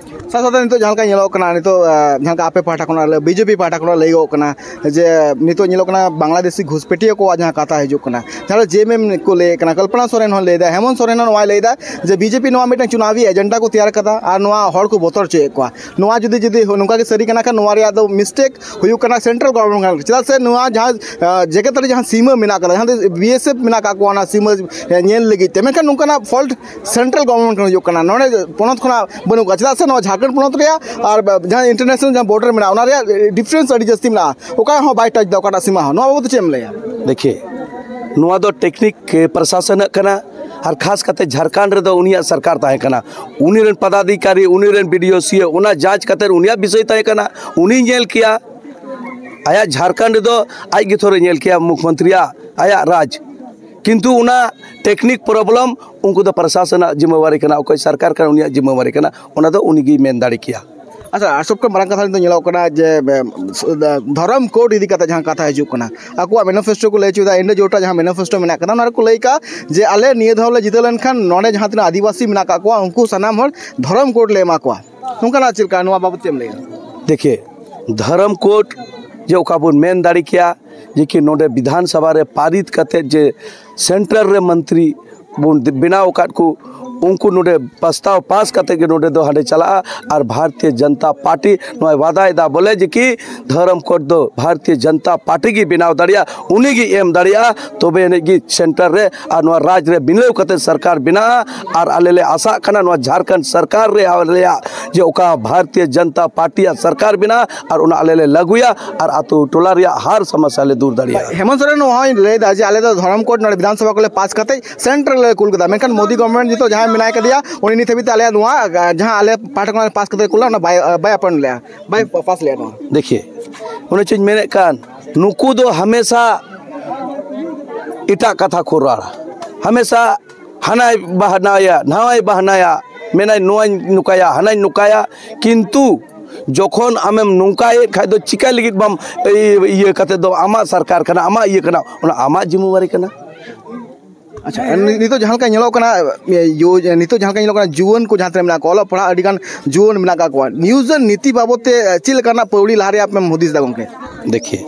ᱥᱟᱶ ᱥᱟᱶᱛᱮ ᱱᱤᱛᱚᱜ ᱡᱟᱦᱟᱸ ᱞᱮᱠᱟ ᱧᱮᱞᱚᱜ ᱠᱟᱱᱟ, ᱱᱤᱛᱚᱜ, ᱟᱸ, ᱡᱟᱦᱟᱸ ᱞᱮᱠᱟ ᱟᱯᱮ ᱯᱟᱦᱴᱟ ᱠᱷᱚᱱᱟᱜ, ᱵᱤᱡᱮᱯᱤ ᱯᱟᱦᱴᱟ ᱠᱷᱚᱱᱟᱜ ᱞᱟᱹᱭᱚᱜ ᱠᱟᱱᱟ ᱡᱮ ᱱᱤᱛᱚᱜ ᱧᱮᱞᱚᱜ ᱠᱟᱱᱟ ᱵᱟᱝᱞᱟᱫᱮᱥᱤ ᱜᱷᱩᱥᱯᱮᱴᱤᱭᱟᱹ ᱠᱚᱣᱟᱜ ᱡᱟᱦᱟᱸ ᱠᱟᱛᱷᱟ ᱦᱤᱡᱩᱜ ᱠᱟᱱᱟ, ᱡᱟᱦᱟᱸ ᱫᱚ ᱡᱮ ᱮᱢ ᱮᱢ ᱠᱚ ᱞᱟᱹᱭᱮᱫ ᱠᱟᱱᱟ, ᱠᱚᱞᱯᱚᱱᱟ ᱥᱚᱨᱮᱱ ᱦᱚᱸ ᱞᱟᱹᱭᱫᱟ, ᱦᱮᱢᱚᱱᱛ ᱥᱚᱨᱮᱱ ᱦᱚᱸ ᱱᱚᱣᱟᱭ ᱞᱟᱹᱭᱫᱟ ᱡᱮ ᱵᱤᱡᱮᱯᱤ ᱱᱚᱣᱟ ᱢᱤᱫᱴᱟᱝ ᱪᱩᱱᱟᱣᱤ ᱮᱡᱮᱱᱰᱟ ᱠᱚ ᱛᱮᱭᱟᱨ ᱠᱟᱫᱟ ᱟᱨ ᱱᱚᱣᱟ ᱦᱚᱲ ᱠᱚ ᱵᱚᱛᱚᱨ ᱦᱚᱪᱚᱭᱮᱫ ᱠᱚᱣᱟ᱾ ᱱᱚᱣᱟ ᱡᱩᱫᱤ, ᱡᱩᱫᱤ ᱱᱚᱝᱠᱟ ᱜᱮ ᱥᱟᱹᱨᱤ ᱠᱟᱱᱟ ᱠᱷᱟᱱ, ᱱᱚᱣᱟ ᱨᱮᱭᱟᱜ ᱫᱚ ᱢᱤᱥᱴᱮᱠ ᱦᱩᱭᱩᱜ ᱠᱟᱱᱟ ᱥᱮᱱᱴᱨᱟᱞ ᱜᱚᱵᱷᱚᱨᱱᱢᱮᱱᱴ ᱠᱟᱱᱟ, ᱪᱮᱫᱟᱜ ᱥᱮ ᱱᱚᱣᱟ ᱡᱟᱦᱟᱸ, ᱟᱸ, ᱡᱮᱜᱮᱛ ᱨᱮ ᱡᱟᱦᱟᱸ ᱥᱤᱢᱟᱹ ᱢᱮᱱᱟᱜ ᱠᱟᱫᱟ, ᱡᱟᱦᱟᱸ ᱫᱚ ᱵᱤ ᱮᱥ ᱮᱯᱷ ᱢᱮᱱᱟᱜ ᱠᱟᱜ ᱠᱚᱣᱟ ᱚᱱᱟ ᱥᱤᱢᱟᱹ, ᱮ, ᱧᱮᱞ ᱞᱟᱹᱜᱤᱫ ᱛᱮ, ᱢᱮᱱᱠᱷᱟᱱ ᱱᱚᱝᱠᱟᱱᱟᱜ ᱯᱷᱚᱞᱴ ᱥᱮᱱᱴᱨᱟᱞ ᱜᱚᱵᱷᱚᱨᱱᱢᱮᱱᱴ ᱠᱷᱚᱱ ᱦᱩᱭᱩᱜ ᱠᱟᱱᱟ, ᱱᱚᱰᱮ ᱯᱚᱱᱚᱛ ᱠᱷᱚᱱᱟᱜ ᱵᱟᱹᱱᱩᱜ ᱠᱚᱣᱟ᱾ ᱪᱮᱫᱟᱜ ᱥᱮ ᱱᱚᱣᱟ ᱡᱷᱟᱲᱠᱷᱚᱸᱰ ᱯᱚᱱᱚᱛ ᱨᱮᱭᱟᱜ ᱟᱨ ᱡᱟᱦᱟᱸ ᱤᱱᱴᱟᱨᱱᱮᱥᱱᱟᱞ ᱡᱟᱦᱟᱸ ᱵᱚᱨᱰᱟᱨ ᱢᱮᱱᱟᱜᱼᱟ, ᱚᱱᱟ ᱨᱮᱭᱟᱜ ᱰᱤᱯᱷᱟᱨᱮᱱᱥ ᱟᱹᱰᱤ ᱡᱟᱹᱥᱛᱤ ᱢᱮᱱᱟᱜᱼᱟ᱾ ᱚᱠᱟ ᱦᱚᱸ ᱵᱟᱭ ᱴᱟᱪ ᱮᱫᱟ ᱚᱠᱟᱴᱟᱜ ᱥᱤᱢᱟ ᱦᱚᱸ᱾ ᱱᱚᱣᱟ ᱵᱟᱵᱚᱫ ᱛᱮ ᱪᱮᱫ ᱮᱢ ᱞᱟᱹᱭᱟ? ᱫᱮᱠᱷᱤᱭᱮ, ᱱᱚᱣᱟ ᱫᱚ ᱴᱮᱠᱱᱤᱠ ᱯᱨᱚᱥᱟᱥᱚᱱᱟᱜ ᱠᱟᱱᱟ, ᱟᱨ ᱠᱷᱟᱥ ᱠᱟᱛᱮ ᱡᱷᱟᱲᱠᱷᱚᱸᱰ ᱨᱮᱫᱚ ᱩᱱᱤᱭᱟᱜ ᱥᱚᱨᱠᱟᱨ ᱛᱟᱦᱮᱸ ᱠᱟᱱᱟ᱾ ᱩᱱᱤ ᱨᱮᱱ ᱯᱚᱫᱟᱫᱷᱤᱠᱟᱨᱤ, ᱩᱱᱤ ᱨᱮᱱ ᱵᱤ ᱰᱤ ᱳ, ᱥᱤ ᱳ, ᱚᱱᱟ ᱡᱟᱸᱪ ᱠᱟᱛᱮ ᱩᱱᱤᱭᱟᱜ ᱵᱤᱥᱚᱭ ᱛᱟᱦᱮᱸ ᱠᱟᱱᱟ, ᱩᱱᱤᱭ ᱧᱮᱞ ᱠᱮᱭᱟ᱾ ᱟᱭᱟᱜ ᱡᱷᱟᱲᱠᱷᱚᱸᱰ ᱨᱮᱫᱚ ᱟᱡ ᱜᱮ ᱛᱷᱚᱨᱮ ᱧᱮᱞ ᱠᱮᱭᱟ ᱢᱩᱠᱷᱭᱚᱢᱚᱱᱛᱨᱤᱭᱟᱜ ᱟᱭᱟᱜ ᱨᱟᱡᱽ, ᱠᱤᱱᱛᱩ ᱚᱱᱟ ᱴᱮᱠᱱᱤᱠ ᱯᱨᱚᱵᱞᱮᱢ ᱩᱱᱠᱩ ᱫᱚ ᱯᱨᱚᱥᱟᱥᱚᱱᱟᱜ ᱡᱤᱢᱟᱹᱣᱟᱨᱤ ᱠᱟᱱᱟ, ᱚᱠᱚᱭ ᱥᱚᱨᱠᱟᱨ ᱠᱟᱱᱟ ᱩᱱᱤᱭᱟᱜ ᱡᱤᱢᱟᱹᱣᱟᱨᱤ ᱠᱟᱱᱟ, ᱚᱱᱟ ᱫᱚ ᱩᱱᱤᱜᱮᱭ ᱢᱮᱱ ᱫᱟᱲᱮ ᱠᱮᱭᱟ᱾ ᱟᱪᱪᱷᱟ, ᱟᱨ ᱥᱚᱵ ᱠᱷᱚᱱ ᱢᱟᱨᱟᱝ ᱠᱟᱛᱷᱟ ᱱᱤᱛᱚᱜ ᱧᱮᱞᱚᱜ ᱠᱟᱱᱟ ᱡᱮ, ᱮ, ᱫᱷᱚᱨᱚᱢ ᱠᱳᱰ ᱤᱫᱤ ᱠᱟᱛᱮ ᱡᱟᱦᱟᱸ ᱠᱟᱛᱷᱟ ᱦᱤᱡᱩᱜ ᱠᱟᱱᱟ, ᱟᱠᱚᱣᱟᱜ ᱢᱮᱱᱤᱯᱷᱮᱥᱴᱳ ᱠᱚ ᱞᱟᱹᱭ ᱦᱚᱪᱚᱭᱮᱫᱟ, ᱤᱱᱰᱳ ᱡᱳᱴᱟ ᱡᱟᱦᱟᱸ ᱢᱮᱱᱤᱯᱷᱮᱥᱴᱳ ᱢᱮᱱᱟᱜ ᱠᱟᱫᱟ, ᱚᱱᱟ ᱨᱮᱠᱚ ᱞᱟᱹᱭ ᱠᱟᱜᱼᱟ ᱡᱮ ᱟᱞᱮ ᱱᱤᱭᱟᱹ ᱫᱷᱟᱣ ᱞᱮ ᱡᱤᱛᱟᱹᱣ ᱞᱮᱱᱠᱷᱟᱱ ᱱᱚᱰᱮ ᱡᱟᱦᱟᱸ ᱛᱤᱱᱟᱹᱜ ᱟᱹᱫᱤᱵᱟᱹᱥᱤ ᱢᱮᱱᱟᱜ ᱠᱟᱜ ᱠᱚᱣᱟ ᱩᱱᱠᱩ ᱥᱟᱱᱟᱢ ᱦᱚᱲ ᱫᱷᱚᱨᱚᱢ ᱠᱳᱰ ᱞᱮ ᱮᱢᱟ ᱠᱚᱣᱟ, ᱱᱚᱝᱠᱟᱱᱟᱜ ᱪᱮᱫ ᱞᱮᱠᱟ, ᱱᱚᱣᱟ ᱵᱟᱵᱚᱛ ᱪᱮᱫ ᱮᱢ ᱞᱟᱹᱭᱟ? ᱫᱮᱠᱷᱤᱭᱮ, ᱫᱷᱚᱨᱚᱢ ᱠᱳᱰ ᱡᱮ ᱚᱠᱟ ᱵᱚᱱ ᱢᱮᱱ ᱫᱟᱲᱮ ᱠᱮᱭᱟ ᱡᱮ ᱠᱤ ᱱᱚᱰᱮ ᱵᱤᱫᱷᱟᱱ ᱥᱚᱵᱷᱟ ᱨᱮ ᱯᱟᱨᱤᱛ ᱠᱟᱛᱮ ᱡᱮ ᱥᱮᱱᱴᱨᱟᱞ ᱨᱮ ᱢᱚᱱᱛᱨᱤ ᱵᱚᱱ ᱵᱮᱱᱟᱣ ᱟᱠᱟᱫ ᱠᱚ, ᱩᱱᱠᱩ ᱱᱚᱰᱮ ᱯᱨᱚᱥᱛᱟᱵ ᱯᱟᱥ ᱠᱟᱛᱮ ᱜᱮ ᱱᱚᱰᱮ ᱫᱚ ᱦᱟᱸᱰᱮ ᱪᱟᱞᱟᱜᱼᱟ᱾ ᱟᱨ ᱵᱷᱟᱨᱚᱛᱤᱭᱚ ᱡᱚᱱᱚᱛᱟ ᱯᱟᱨᱴᱤ ᱱᱚᱣᱟᱭ ᱣᱟᱫᱟᱭᱮᱫᱟ ᱵᱚᱞᱮ ᱡᱮ ᱠᱤ ᱫᱷᱚᱨᱚᱢ ᱠᱳᱰ ᱫᱚ ᱵᱷᱟᱨᱚᱛᱤᱭᱚ ᱡᱚᱱᱚᱛᱟ ᱯᱟᱨᱴᱤ ᱜᱮ ᱵᱮᱱᱟᱣ ᱫᱟᱲᱮᱭᱟᱜᱼᱟ, ᱩᱱᱤ ᱜᱮ ᱮᱢ ᱫᱟᱲᱮᱭᱟᱜᱼᱟ, ᱛᱚᱵᱮ ᱟᱹᱱᱤᱡ ᱜᱮ ᱥᱮᱱᱴᱟᱨ ᱨᱮ ᱟᱨ ᱱᱚᱣᱟ ᱨᱟᱡᱽ ᱨᱮ ᱢᱤᱞᱟᱹᱣ ᱠᱟᱛᱮ ᱥᱚᱨᱠᱟᱨ ᱵᱮᱱᱟᱜᱼᱟ᱾ ᱟᱨ ᱟᱞᱮ ᱞᱮ ᱟᱥᱟᱜ ᱠᱟᱱᱟ ᱱᱚᱣᱟ ᱡᱷᱟᱲᱠᱷᱚᱸᱰ ᱥᱚᱨᱠᱟᱨ ᱨᱮ ᱟᱞᱮᱭᱟᱜ ᱡᱮ ᱚᱠᱟ ᱵᱷᱟᱨᱚᱛᱤᱭᱚ ᱡᱚᱱᱚᱛᱟ ᱯᱟᱨᱴᱤᱭᱟᱜ ᱥᱚᱨᱠᱟᱨ ᱵᱮᱱᱟᱜᱼᱟ ᱟᱨ ᱚᱱᱟ ᱟᱞᱮ ᱞᱮ ᱞᱟᱹᱜᱩᱭᱟ ᱟᱨ ᱟᱛᱳ ᱴᱚᱞᱟ ᱨᱮᱭᱟᱜ ᱦᱟᱨ ᱥᱚᱢᱚᱥᱥᱟ ᱞᱮ ᱫᱩᱨ ᱫᱟᱲᱮᱭᱟᱜᱼᱟ᱾ ᱦᱮᱢᱚᱱᱛ ᱥᱚᱨᱮᱱ ᱱᱚᱣᱟ ᱦᱚᱸᱭ ᱞᱟᱹᱭᱫᱟ ᱡᱮ ᱟᱞᱮ ᱫᱚ ᱫᱷᱚᱨᱚᱢ ᱠᱳᱰ ᱱᱚᱰᱮ ᱵᱤᱫᱷᱟᱱ ᱥᱚᱵᱷᱟ ᱠᱚᱞᱮ ᱯᱟᱥ ᱠᱟᱛᱮ ᱥᱮᱱᱴᱨᱟᱞ ᱞᱮ ᱠᱩᱞ ᱠᱮᱫᱟ, ᱢᱮᱱᱠᱷᱟᱱ ᱢᱳᱫᱤ ᱜᱚᱵᱷᱚᱨᱱᱢᱮᱱᱴ ᱱᱤᱛᱚᱜ ᱡᱟᱦᱟᱸᱭ ᱢᱮᱱᱟᱭ ᱠᱟᱫᱮᱭᱟ, ᱩᱱᱤ ᱱᱤᱛ ᱦᱟᱹᱵᱤᱡ ᱛᱮ ᱟᱞᱮᱭᱟᱜ ᱱᱚᱣᱟ, ᱡᱟᱦᱟᱸ ᱟᱞᱮ ᱯᱟᱦᱴᱟ ᱠᱷᱚᱱ ᱞᱮ ᱯᱟᱥ ᱠᱟᱛᱮ ᱠᱩᱞᱟ, ᱚᱱᱟ ᱵᱟᱭ, ᱵᱟᱭ ᱟᱯᱱᱟᱨ ᱞᱮᱜᱼᱟ, ᱵᱟᱭ ᱯᱟᱥ ᱞᱮᱜᱼᱟ ᱱᱚᱣᱟ᱾ ᱫᱮᱠᱷᱤᱭᱮ, ᱚᱱᱮ ᱪᱚᱧ ᱢᱮᱱᱮᱫ ᱠᱟᱱ, ᱱᱩᱠᱩ ᱫᱚ ᱦᱟᱢᱮᱥᱟ ᱮᱴᱟᱜ ᱠᱟᱛᱷᱟ ᱠᱚ ᱨᱚᱲᱟ, ᱦᱟᱢᱮᱥᱟ ᱦᱟᱱᱟᱭ ᱵᱟᱦᱱᱟᱭᱟ, ᱱᱟᱣᱟᱭ ᱵᱟᱦᱱᱟᱭᱟ, ᱢᱮᱱᱟᱭ ᱱᱚᱣᱟᱧ ᱱᱚᱝᱠᱟᱭᱟ, ᱦᱟᱱᱟᱧ ᱱᱚᱝᱠᱟᱭᱟ, ᱠᱤᱱᱛᱩ ᱡᱚᱠᱷᱚᱱ ᱟᱢᱮᱢ ᱱᱚᱝᱠᱟᱭᱮᱫ ᱠᱷᱟᱡ ᱫᱚ ᱪᱤᱠᱟ ᱞᱟᱹᱜᱤᱫ ᱵᱟᱢ ᱤᱭᱟᱹ ᱠᱟᱛᱮ ᱫᱚ ᱟᱢᱟᱜ ᱥᱚᱨᱠᱟᱨ ᱠᱟᱱᱟ, ᱟᱢᱟᱜ ᱤᱭᱟᱹ ᱠᱟᱱᱟ, ᱚᱱᱟ ᱟᱢᱟᱜ ᱡᱤᱢᱢᱮᱣᱟᱨᱤ ᱠᱟᱱᱟ᱾ ᱟᱪᱪᱷᱟ, ᱱᱤ-, ᱱᱤᱛᱚᱜ ᱡᱟᱦᱟᱸ ᱞᱮᱠᱟ ᱧᱮᱞᱚᱜ ᱠᱟᱱᱟ, ᱤᱭᱟᱹ, ᱱᱤᱛᱚᱜ ᱡᱟᱦᱟᱸ ᱞᱮᱠᱟ ᱧᱮᱞᱚᱜ ᱠᱟᱱᱟ, ᱡᱩᱣᱟᱹᱱ ᱠᱚ ᱡᱟᱦᱟᱸ ᱛᱤᱱᱟᱹᱜ ᱢᱮᱱᱟᱜ ᱠᱚᱣᱟ, ᱚᱞᱚᱜ ᱯᱟᱲᱦᱟᱜ ᱟᱹᱰᱤ ᱜᱟᱱ ᱡᱩᱣᱟᱹᱱ ᱢᱮᱱᱟᱜ ᱟᱠᱟᱫ ᱠᱚᱣᱟ, ᱱᱤᱭᱩᱡ ᱟᱨ ᱱᱤᱛᱤ ᱵᱟᱵᱚᱫ ᱛᱮ ᱪᱮᱫ ᱞᱮᱠᱟᱱᱟᱜ ᱯᱟᱹᱣᱲᱤ ᱞᱟᱦᱟ ᱨᱮᱭᱟᱜ ᱟᱯᱮᱢ ᱦᱩᱫᱤᱥ ᱮᱫᱟ ᱜᱚᱢᱠᱮ? ᱫᱮᱠᱷᱤᱭᱮ,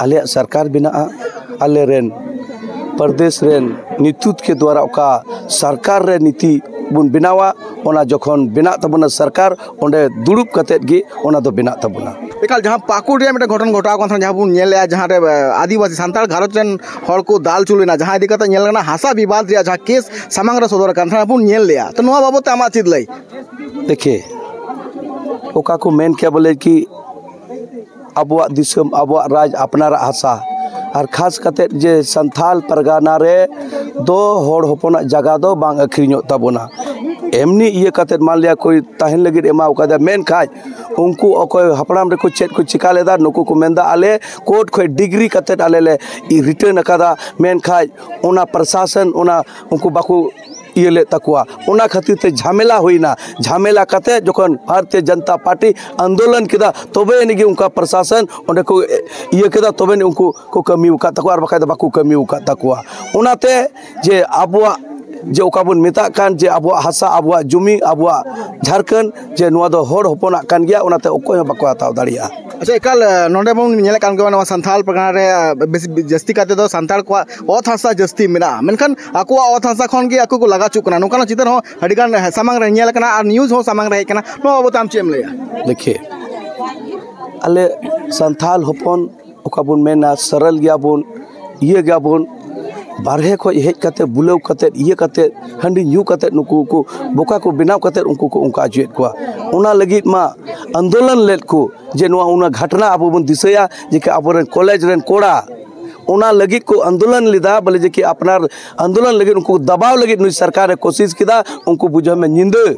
ᱟᱞᱮᱭᱟᱜ ᱥᱚᱨᱠᱟᱨ ᱵᱮᱱᱟᱜᱼᱟ, ᱟᱞᱮ ᱨᱮᱱ ᱯᱨᱚᱫᱮᱥ ᱨᱮᱱ ᱱᱤᱛᱩᱛ ᱠᱮ ᱫᱣᱟᱨᱟ ᱚᱠᱟ ᱥᱚᱨᱠᱟᱨ ᱨᱮ ᱱᱤᱛᱤ ᱵᱚᱱ ᱵᱮᱱᱟᱣᱟ, ᱚᱱᱟ ᱡᱚᱠᱷᱚᱱ ᱵᱮᱱᱟᱜ ᱛᱟᱵᱚᱱᱟ ᱥᱚᱨᱠᱟᱨ, ᱚᱸᱰᱮ ᱫᱩᱲᱩᱵ ᱠᱟᱛᱮᱫ ᱜᱮ ᱚᱱᱟ ᱫᱚ ᱵᱮᱱᱟᱜ ᱛᱟᱵᱚᱱᱟ᱾ ᱮᱠᱟᱞ, ᱡᱟᱦᱟᱸ ᱯᱟᱹᱠᱩᱲ ᱨᱮᱭᱟᱜ ᱢᱤᱫᱴᱮᱱ ᱜᱷᱚᱴᱚᱱ ᱜᱷᱚᱴᱟᱣ ᱠᱟᱱ ᱛᱟᱦᱮᱸᱱᱟ, ᱡᱟᱦᱟᱸ ᱵᱚᱱ ᱧᱮᱞ ᱞᱮᱜᱼᱟ, ᱡᱟᱦᱟᱸ ᱨᱮ, ᱟᱹ, ᱟᱹᱫᱤᱵᱟᱹᱥᱤ ᱥᱟᱱᱛᱟᱲ ᱜᱷᱟᱨᱚᱸᱡᱽ ᱨᱮᱱ ᱦᱚᱲ ᱠᱚ ᱫᱟᱞ ᱪᱩᱞ ᱮᱱᱟ, ᱡᱟᱦᱟᱸ ᱤᱫᱤ ᱠᱟᱛᱮ ᱧᱮᱞ ᱞᱮᱱᱟ ᱦᱟᱥᱟ ᱵᱤᱵᱟᱫ ᱨᱮᱭᱟᱜ ᱡᱟᱦᱟᱸ ᱠᱮᱥ ᱥᱟᱢᱟᱝ ᱨᱮ ᱥᱚᱫᱚᱨ ᱟᱠᱟᱱ ᱛᱟᱦᱮᱸᱱᱟ, ᱵᱚᱱ ᱧᱮᱞ ᱞᱮᱜᱼᱟ᱾ ᱛᱚ, ᱱᱚᱣᱟ ᱵᱟᱵᱚᱫ ᱛᱮ ᱟᱢᱟᱜ ᱪᱮᱫ ᱞᱟᱹᱭ? ᱫᱮᱠᱷᱤᱭᱮ, ᱚᱠᱟ ᱠᱚ ᱢᱮᱱ ᱠᱮᱭᱟ ᱵᱚᱞᱮ ᱠᱤ ᱟᱵᱚᱣᱟᱜ ᱫᱤᱥᱚᱢ, ᱟᱵᱚᱣᱟᱜ ᱨᱟᱡᱽ, ᱟᱯᱱᱟᱨᱟᱜ ᱦᱟᱥᱟ, ᱟᱨ ᱠᱷᱟᱥ ᱠᱟᱛᱮᱫ ᱡᱮ ᱥᱟᱱᱛᱷᱟᱞ ᱯᱟᱨᱜᱟᱱᱟ ᱨᱮ ᱫᱚ ᱦᱚᱲ ᱦᱚᱯᱚᱱᱟᱜ ᱡᱟᱭᱜᱟ ᱫᱚ ᱵᱟᱝ ᱟᱹᱠᱷᱨᱤᱧᱚᱜ ᱛᱟᱵᱚᱱᱟ᱾ ᱮᱢᱱᱤ ᱤᱭᱟᱹ ᱠᱟᱛᱮᱫ ᱢᱟᱱ ᱞᱤᱭᱟ ᱠᱚᱭ ᱛᱟᱦᱮᱱ ᱞᱟᱹᱜᱤᱫ ᱮᱢᱟᱣ ᱠᱟᱫᱟ, ᱢᱮᱱᱠᱷᱟᱡ ᱩᱱᱠᱩ ᱚᱠᱚᱭ ᱦᱟᱯᱲᱟᱢ ᱨᱮᱠᱚ ᱪᱮᱫ ᱠᱚ ᱪᱤᱠᱟ ᱞᱮᱫᱟ, ᱱᱩᱠᱩ ᱠᱚ ᱢᱮᱱᱫᱟ ᱟᱞᱮ ᱠᱳᱨᱴ ᱠᱷᱚᱡ ᱰᱤᱜᱽᱨᱤ ᱠᱟᱛᱮᱫ ᱟᱞᱮ ᱞᱮ ᱨᱤᱴᱟᱨᱱ ᱟᱠᱟᱫᱟ, ᱢᱮᱱᱠᱷᱟᱡ ᱚᱱᱟ ᱯᱨᱚᱥᱟᱥᱚᱱ ᱚᱱᱟ ᱩᱱᱠᱩ ᱵᱟᱠᱚ ᱤᱭᱟᱹ ᱞᱮᱫ ᱛᱟᱠᱚᱣᱟ᱾ ᱚᱱᱟ ᱠᱷᱟᱹᱛᱤᱨ ᱛᱮ ᱡᱷᱟᱢᱮᱞᱟ ᱦᱩᱭᱱᱟ᱾ ᱡᱷᱟᱢᱮᱞᱟ ᱠᱟᱛᱮ ᱡᱚᱠᱷᱚᱱ ᱵᱷᱟᱨᱚᱛᱤᱭᱚ ᱡᱚᱱᱚᱛᱟ ᱯᱟᱨᱴᱤ ᱟᱱᱫᱳᱞᱚᱱ ᱠᱮᱫᱟ, ᱛᱚᱵᱮ ᱟᱹᱱᱤᱡ ᱜᱮ ᱚᱱᱠᱟ ᱯᱨᱚᱥᱟᱥᱚᱱ ᱚᱸᱰᱮ ᱠᱚ ᱤᱭᱟᱹ ᱠᱮᱫᱟ, ᱛᱚᱵᱮ ᱟᱹᱱᱤᱡ ᱩᱱᱠᱩ ᱠᱚ ᱠᱟᱹᱢᱤ ᱟᱠᱟᱫ ᱛᱟᱠᱚᱣᱟ, ᱟᱨ ᱵᱟᱠᱷᱟᱡ ᱫᱚ ᱵᱟᱠᱚ ᱠᱟᱹᱢᱤ ᱟᱠᱟᱫ ᱛᱟᱠᱚᱣᱟ᱾ ᱚᱱᱟᱛᱮ ᱡᱮ ᱟᱵᱚᱣᱟᱜ ᱡᱮ ᱚᱠᱟ ᱵᱚᱱ ᱢᱮᱛᱟᱜ ᱠᱟᱱ ᱡᱮ ᱟᱵᱚᱣᱟᱜ ᱦᱟᱥᱟ, ᱟᱵᱚᱣᱟᱜ ᱡᱩᱢᱤ, ᱟᱵᱚᱣᱟᱜ ᱡᱷᱟᱲᱠᱷᱚᱸᱰ, ᱡᱮ ᱱᱚᱣᱟ ᱫᱚ ᱦᱚᱲ ᱦᱚᱯᱚᱱᱟᱜ ᱠᱟᱱ ᱜᱮᱭᱟ, ᱚᱱᱟᱛᱮ ᱚᱠᱚᱭ ᱦᱚᱸ ᱵᱟᱠᱚ ᱦᱟᱛᱟᱣ ᱫᱟᱲᱮᱭᱟᱜᱼᱟ᱾ ᱟᱪᱪᱷᱟ, ᱮᱠᱟᱞ, ᱱᱚᱰᱮ ᱵᱚᱱ ᱧᱮᱞᱮᱫ ᱠᱟᱱ ᱜᱮᱭᱟ, ᱱᱚᱣᱟ ᱥᱟᱱᱛᱟᱲ ᱯᱟᱨᱜᱟᱱᱟ ᱨᱮ, ᱵᱮᱥ ᱡᱟᱹᱥᱛᱤ ᱠᱟᱭ ᱛᱮᱫᱚ ᱥᱟᱱᱛᱟᱲ ᱠᱚᱣᱟᱜ ᱚᱛ ᱦᱟᱥᱟ ᱡᱟᱹᱥᱛᱤ ᱢᱮᱱᱟᱜᱼᱟ, ᱢᱮᱱᱠᱷᱟᱱ ᱟᱠᱚᱣᱟᱜ ᱚᱛ ᱦᱟᱥᱟ ᱠᱷᱚᱱ ᱜᱮ ᱟᱠᱚ ᱠᱚ ᱞᱟᱜᱟ ᱦᱚᱪᱚᱜ ᱠᱟᱱᱟ, ᱱᱚᱝᱠᱟᱱᱟᱜ ᱪᱤᱛᱟᱹᱨ ᱦᱚᱸ ᱟᱹᱰᱤ ᱜᱟᱱ ᱥᱟᱢᱟᱝ ᱨᱮ ᱧᱮᱞ ᱟᱠᱟᱱᱟ ᱟᱨ ᱱᱤᱭᱩᱡᱽ ᱦᱚᱸ ᱥᱟᱢᱟᱝ ᱨᱮ ᱦᱮᱡ ᱟᱠᱟᱱᱟ᱾ ᱱᱚᱣᱟ ᱵᱟᱵᱚᱫ ᱛᱮ ᱟᱢ ᱪᱮᱫ ᱮᱢ ᱞᱟᱹᱭᱟ? ᱫᱮᱠᱷᱤᱭᱮ, ᱟᱞᱮ ᱥᱟᱱᱛᱷᱟᱞ ᱦᱚᱯᱚᱱ ᱚᱠᱟ ᱵᱚᱱ ᱢᱮᱱᱟ ᱥᱚᱨᱚᱞ ᱜᱮᱭᱟᱵᱚᱱ, ᱤᱭᱟᱹ ᱜᱮᱭᱟᱵᱚᱱ, ᱵᱟᱨᱦᱮ ᱠᱷᱚᱡ ᱦᱮᱡ ᱠᱟᱛᱮ, ᱵᱩᱞᱟᱹᱣ ᱠᱟᱛᱮ, ᱤᱭᱟᱹ ᱠᱟᱛᱮ, ᱦᱟᱺᱰᱤ ᱧᱩ ᱠᱟᱛᱮ ᱱᱩᱠᱩ ᱠᱚ ᱵᱚᱠᱟ ᱠᱚ ᱵᱮᱱᱟᱣ ᱠᱟᱛᱮ ᱩᱱᱠᱩ ᱠᱚ ᱚᱱᱠᱟ ᱦᱚᱪᱚᱭᱮᱫ ᱠᱚᱣᱟ᱾ ᱚᱱᱟ ᱞᱟᱹᱜᱤᱫ ᱢᱟ ᱟᱱᱫᱳᱞᱚᱱ ᱞᱮᱫ ᱠᱚ ᱡᱮ ᱱᱚᱣᱟ ᱚᱱᱟ ᱜᱷᱟᱴᱱᱟ ᱟᱵᱚ ᱵᱚᱱ ᱫᱤᱥᱟᱹᱭᱟ ᱡᱮ ᱠᱤ ᱟᱵᱚᱨᱮᱱ ᱠᱚᱞᱮᱡᱽ ᱨᱮᱱ ᱠᱚᱲᱟ ᱚᱱᱟ ᱞᱟᱹᱜᱤᱫ ᱠᱚ ᱟᱱᱫᱳᱞᱚᱱ ᱞᱮᱫᱟ, ᱵᱚᱞᱮ ᱡᱮ ᱠᱤ ᱟᱯᱱᱟᱨ ᱟᱱᱫᱳᱞᱚᱱ ᱞᱟᱹᱜᱤᱫ ᱩᱱᱠᱩ ᱫᱟᱵᱟᱣ ᱞᱟᱹᱜᱤᱫ ᱱᱩᱭ ᱥᱚᱨᱠᱟᱨ ᱮ ᱠᱳᱥᱤᱥ ᱠᱮᱫᱟ᱾ ᱩᱱᱠᱩ ᱵᱩᱡᱷᱟᱹᱣ ᱢᱮ, ᱧᱤᱫᱟᱹ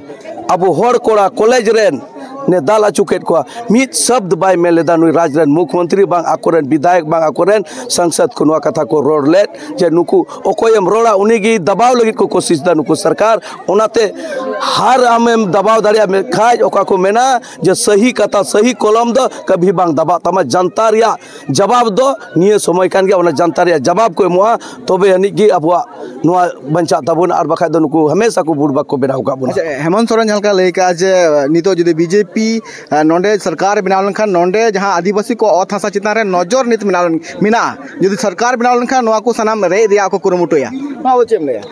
ᱟᱵᱚ ᱦᱚᱲ ᱠᱚᱲᱟ ᱠᱚᱞᱮᱡᱽ ᱨᱮᱱ ᱱᱮ ᱫᱟᱞ ᱟᱹᱪᱩ ᱠᱮᱫ ᱠᱚᱣᱟ᱾ ᱢᱤᱫ ᱥᱚᱵᱫ ᱵᱟᱭ ᱢᱮᱱ ᱞᱮᱫᱟ ᱱᱩᱭ ᱨᱟᱡᱽ ᱨᱮᱱ ᱢᱩᱠᱷᱢᱚᱱᱛᱨᱤ, ᱵᱟᱝ ᱟᱠᱚᱨᱮᱱ ᱵᱤᱫᱷᱟᱭᱚᱠ, ᱵᱟᱝ ᱟᱠᱚᱨᱮᱱ ᱥᱟᱝᱥᱚᱫ ᱠᱚ ᱱᱚᱣᱟ ᱠᱟᱛᱷᱟ ᱠᱚ ᱨᱚᱲ ᱞᱮᱫ ᱡᱮ ᱱᱩᱠᱩ ᱚᱠᱚᱭᱮᱢ ᱨᱚᱲᱟ ᱩᱱᱤᱜᱮ ᱫᱟᱵᱟᱣ ᱞᱟᱹᱜᱤᱫ ᱠᱚ ᱠᱳᱥᱤᱥ ᱫᱟ ᱱᱩᱠᱩ ᱥᱚᱨᱠᱟᱨ᱾ ᱚᱱᱟᱛᱮ ᱦᱟᱨ ᱟᱢᱮᱢ ᱫᱟᱵᱟᱣ ᱫᱟᱲᱮᱭᱟᱜ ᱢᱮ ᱠᱷᱟᱡ ᱚᱠᱟ ᱠᱚ ᱢᱮᱱᱟ ᱡᱮ ᱥᱟᱹᱦᱤ ᱠᱟᱛᱷᱟ, ᱥᱟᱹᱦᱤ ᱠᱚᱞᱚᱢ ᱫᱚ ᱠᱟᱵᱷᱤ ᱵᱟᱝ ᱫᱟᱵᱟᱜ ᱛᱟᱢᱟ᱾ ᱡᱟᱱᱛᱟ ᱨᱮᱭᱟᱜ ᱡᱟᱵᱟᱵ ᱫᱚ ᱱᱤᱭᱟᱹ ᱥᱚᱢᱚᱭ ᱠᱟᱱ ᱜᱮᱭᱟ, ᱚᱱᱟ ᱡᱟᱱᱛᱟ ᱨᱮᱭᱟᱜ ᱡᱟᱵᱟᱵ ᱠᱚ ᱮᱢᱚᱜᱼᱟ, ᱛᱚᱵᱮ ᱟᱹᱱᱤᱡ ᱜᱮ ᱟᱵᱚᱣᱟᱜ ᱱᱚᱣᱟ ᱵᱟᱧᱪᱟᱜ ᱛᱟᱵᱚᱱᱟ, ᱟᱨ ᱵᱟᱠᱷᱟᱡ ᱫᱚ ᱱᱩᱠᱩ ᱦᱟᱢᱮᱥᱟ ᱠᱚ ᱵᱩᱲᱵᱟᱠ ᱠᱚ ᱵᱮᱱᱟᱣ ᱟᱠᱟᱫ ᱵᱚᱱᱟ᱾ ᱟᱪᱪᱷᱟ, ᱦᱮᱢᱚᱱᱛ ᱥᱚᱨᱮᱱ ᱡᱟᱦᱟᱸ ᱞᱮᱠᱟ ᱞᱟᱹᱭ ᱠᱟᱜᱼᱟ ᱡᱮ ᱱᱤᱛᱚᱜ ᱡᱩᱫᱤ ᱵᱤᱡᱮᱯᱤ ᱱᱚᱰᱮ ᱥᱚᱨᱠᱟᱨ ᱵᱮᱱᱟᱣ ᱞᱮᱱᱠᱷᱟᱱ ᱱᱚᱰᱮ ᱡᱟᱦᱟᱸ ᱟᱹᱫᱤᱵᱟᱹᱥᱤ ᱠᱚ ᱚᱛ ᱦᱟᱥᱟ ᱪᱮᱛᱟᱱ ᱨᱮ ᱱᱚᱡᱚᱨ ᱱᱤᱛ ᱢᱮᱱᱟᱜ, ᱢᱮᱱᱟᱜᱼᱟ, ᱡᱩᱫᱤ ᱥᱚᱨᱠᱟᱨ ᱵᱮᱱᱟᱣ ᱞᱮᱱᱠᱷᱟᱱ ᱱᱚᱣᱟ ᱠᱚ ᱥᱟᱱᱟᱢ ᱨᱮᱡ ᱨᱮᱭᱟᱜ ᱠᱚ ᱠᱩᱨᱩᱢᱩᱴᱩᱭᱟ, ᱱᱚᱣᱟ ᱵᱚ ᱪᱮᱫ ᱮᱢ ᱞᱟᱹᱭᱟ?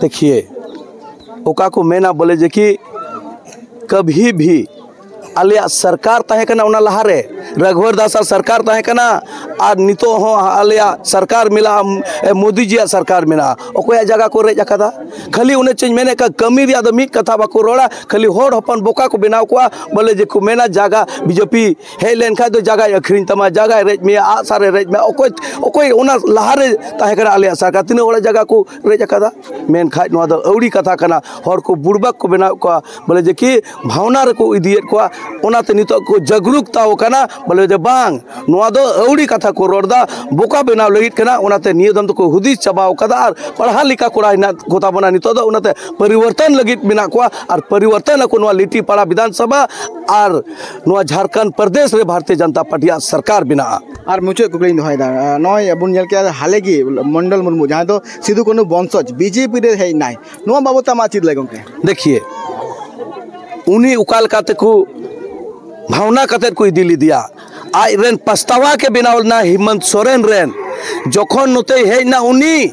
ᱫᱮᱠᱷᱤᱭᱮ, ᱚᱠᱟ ᱠᱚ ᱢᱮᱱᱟ ᱵᱚᱞᱮ ᱡᱮ ᱠᱤ ᱠᱟᱵᱷᱤ ᱵᱷᱤ ᱟᱞᱮᱭᱟᱜ ᱥᱚᱨᱠᱟᱨ ᱛᱟᱦᱮᱸ ᱠᱟᱱᱟ, ᱚᱱᱟ ᱞᱟᱦᱟᱨᱮ ᱨᱟᱜᱷᱩᱣᱟᱨ ᱫᱟᱥ ᱟᱜ ᱥᱚᱨᱠᱟᱨ ᱛᱟᱦᱮᱸ ᱠᱟᱱᱟ, ᱟᱨ ᱱᱤᱛᱚᱜ ᱦᱚᱸ ᱟᱞᱮᱭᱟᱜ ᱥᱚᱨᱠᱟᱨ ᱢᱮᱱᱟᱜᱼᱟ, ᱮ, ᱢᱳᱫᱤ ᱡᱤᱭᱟᱜ ᱥᱚᱨᱠᱟᱨ ᱢᱮᱱᱟᱜᱼᱟ᱾ ᱚᱠᱚᱭᱟᱜ ᱡᱟᱭᱜᱟ ᱠᱚ ᱨᱮᱡ ᱟᱠᱟᱫᱟ? ᱠᱷᱟᱹᱞᱤ ᱚᱱᱮ ᱪᱮᱧ ᱢᱮᱱᱮᱫ ᱠᱟᱱ, ᱠᱟᱹᱢᱤ ᱨᱮᱭᱟᱜ ᱫᱚ ᱢᱤᱫ ᱠᱟᱛᱷᱟ ᱵᱟᱠᱚ ᱨᱚᱲᱟ, ᱠᱷᱟᱹᱞᱤ ᱦᱚᱲ ᱦᱚᱯᱚᱱ ᱵᱚᱠᱟ ᱠᱚ ᱵᱮᱱᱟᱣ ᱠᱚᱣᱟ᱾ ᱵᱚᱞᱮ ᱡᱮ ᱠᱚ ᱢᱮᱱᱟ ᱡᱟᱭᱜᱟ ᱵᱤᱡᱮᱯᱤ ᱦᱮᱡ ᱞᱮᱱᱠᱷᱟᱡ ᱫᱚ ᱡᱟᱭᱜᱟᱭ ᱟᱹᱠᱷᱨᱤᱧ ᱛᱟᱢᱟ, ᱡᱟᱭᱜᱟᱭ ᱨᱮᱡ ᱢᱮᱭᱟ, ᱟᱜ ᱥᱟᱨᱮ ᱨᱮᱡ ᱢᱮᱭᱟ᱾ ᱚᱠᱚᱭ, ᱚᱠᱚᱭ ᱚᱱᱟ ᱞᱟᱦᱟᱨᱮ ᱛᱟᱦᱮᱸ ᱠᱟᱱᱟ ᱟᱞᱮᱭᱟᱜ ᱥᱚᱨᱠᱟᱨ? ᱛᱤᱱᱟᱹᱜ ᱦᱚᱲᱟᱜ ᱡᱟᱭᱜᱟ ᱠᱚ ᱨᱮᱡ ᱟᱠᱟᱫᱟ? ᱢᱮᱱᱠᱷᱟᱡ ᱱᱚᱣᱟ ᱫᱚ ᱟᱹᱣᱲᱤ ᱠᱟᱛᱷᱟ ᱠᱟᱱᱟ᱾ ᱦᱚᱲ ᱠᱚ ᱵᱩᱲᱵᱟᱠ ᱠᱚ ᱵᱮᱱᱟᱣᱮᱫ ᱠᱚᱣᱟ, ᱵᱚᱞᱮ ᱡᱮ ᱠᱤ ᱵᱷᱟᱣᱱᱟ ᱨᱮᱠᱚ ᱤᱫᱤᱭᱮᱫ ᱠᱚᱣᱟ᱾ ᱚᱱᱟᱛᱮ ᱱᱤᱛᱚᱜ ᱠᱚ ᱡᱟᱜᱽᱨᱩᱠᱛᱟᱣ ᱠᱟᱱᱟ, ᱵᱚᱞᱮ ᱡᱮ ᱵᱟᱝ, ᱱᱚᱣᱟ ᱫᱚ ᱟᱹᱣᱲᱤ ᱠᱟᱛᱷᱟ ᱠᱚ ᱨᱚᱲ ᱫᱟ, ᱵᱚᱠᱟ ᱵᱮᱱᱟᱣ ᱞᱟᱹᱜᱤᱫ ᱠᱟᱱᱟ᱾ ᱚᱱᱟᱛᱮ ᱱᱤᱭᱟᱹ ᱫᱚᱢ ᱫᱚᱠᱚ ᱦᱩᱫᱤᱥ ᱪᱟᱵᱟᱣ ᱠᱟᱫᱟ ᱟᱨ ᱯᱟᱲᱦᱟᱣ ᱞᱮᱠᱟ ᱠᱚᱲᱟ ᱦᱮᱱᱟᱜ ᱠᱚᱛᱟ ᱵᱚᱱᱟ ᱱᱤᱛᱚᱜ ᱫᱚ, ᱚᱱᱟᱛᱮ ᱯᱚᱨᱤᱵᱚᱨᱛᱚᱱ ᱞᱟᱹᱜᱤᱫ ᱢᱮᱱᱟᱜ ᱠᱚᱣᱟ ᱟᱨ ᱯᱚᱨᱤᱵᱚᱨᱛᱚᱱ ᱟᱠᱚ ᱱᱚᱣᱟ ᱞᱤᱴᱤᱯᱟᱲᱟ ᱵᱤᱫᱷᱟᱱ ᱥᱚᱵᱷᱟ ᱟᱨ ᱱᱚᱣᱟ ᱡᱷᱟᱲᱠᱷᱚᱸᱰ ᱯᱨᱚᱫᱮᱥ ᱨᱮ ᱵᱷᱟᱨᱚᱛᱤᱭᱚ ᱡᱚᱱᱚᱛᱟ ᱯᱟᱨᱴᱤᱭᱟᱜ ᱥᱚᱨᱠᱟᱨ ᱵᱮᱱᱟᱜᱼᱟ᱾ ᱟᱨ ᱢᱩᱪᱟᱹᱫ ᱠᱩᱠᱞᱤᱧ ᱫᱚᱦᱚᱭᱮᱫᱟ, ᱱᱚᱜᱼᱚᱭ ᱵᱚᱱ ᱧᱮᱞ ᱠᱮᱜᱼᱟ ᱦᱟᱞᱮ ᱜᱮ ᱢᱚᱱᱰᱚᱞ ᱢᱩᱨᱢᱩ ᱡᱟᱦᱟᱸᱭ ᱫᱚ ᱥᱤᱫᱩ ᱠᱟᱹᱱᱦᱩ ᱵᱚᱝᱥᱚᱡᱽ ᱵᱤᱡᱮᱯᱤ ᱨᱮ ᱦᱮᱡ ᱮᱱᱟᱭ, ᱱᱚᱣᱟ ᱵᱟᱵᱚᱛ ᱛᱮ ᱟᱢᱟᱜ ᱪᱮᱫ ᱞᱟᱹᱭ ᱜᱚᱢᱠᱮ? ᱫᱮᱠᱷᱤᱭᱮ, ᱩᱱᱤ ᱚᱠᱟ ᱞᱮᱠᱟ ᱛᱮᱠᱚ ᱵᱷᱟᱣᱱᱟ ᱠᱟᱛᱮᱫ ᱠᱚ ᱤᱫᱤ ᱞᱮᱫᱮᱭᱟ, ᱟᱡ ᱨᱮᱱ ᱯᱟᱥᱛᱟᱣᱟ ᱠᱮ ᱵᱮᱱᱟᱣ ᱞᱮᱱᱟ ᱦᱮᱢᱚᱱᱛ ᱥᱚᱨᱮᱱ ᱨᱮᱱ᱾ ᱡᱚᱠᱷᱚᱱ ᱱᱚᱛᱮᱭ ᱦᱮᱡ ᱮᱱᱟ, ᱩᱱᱤ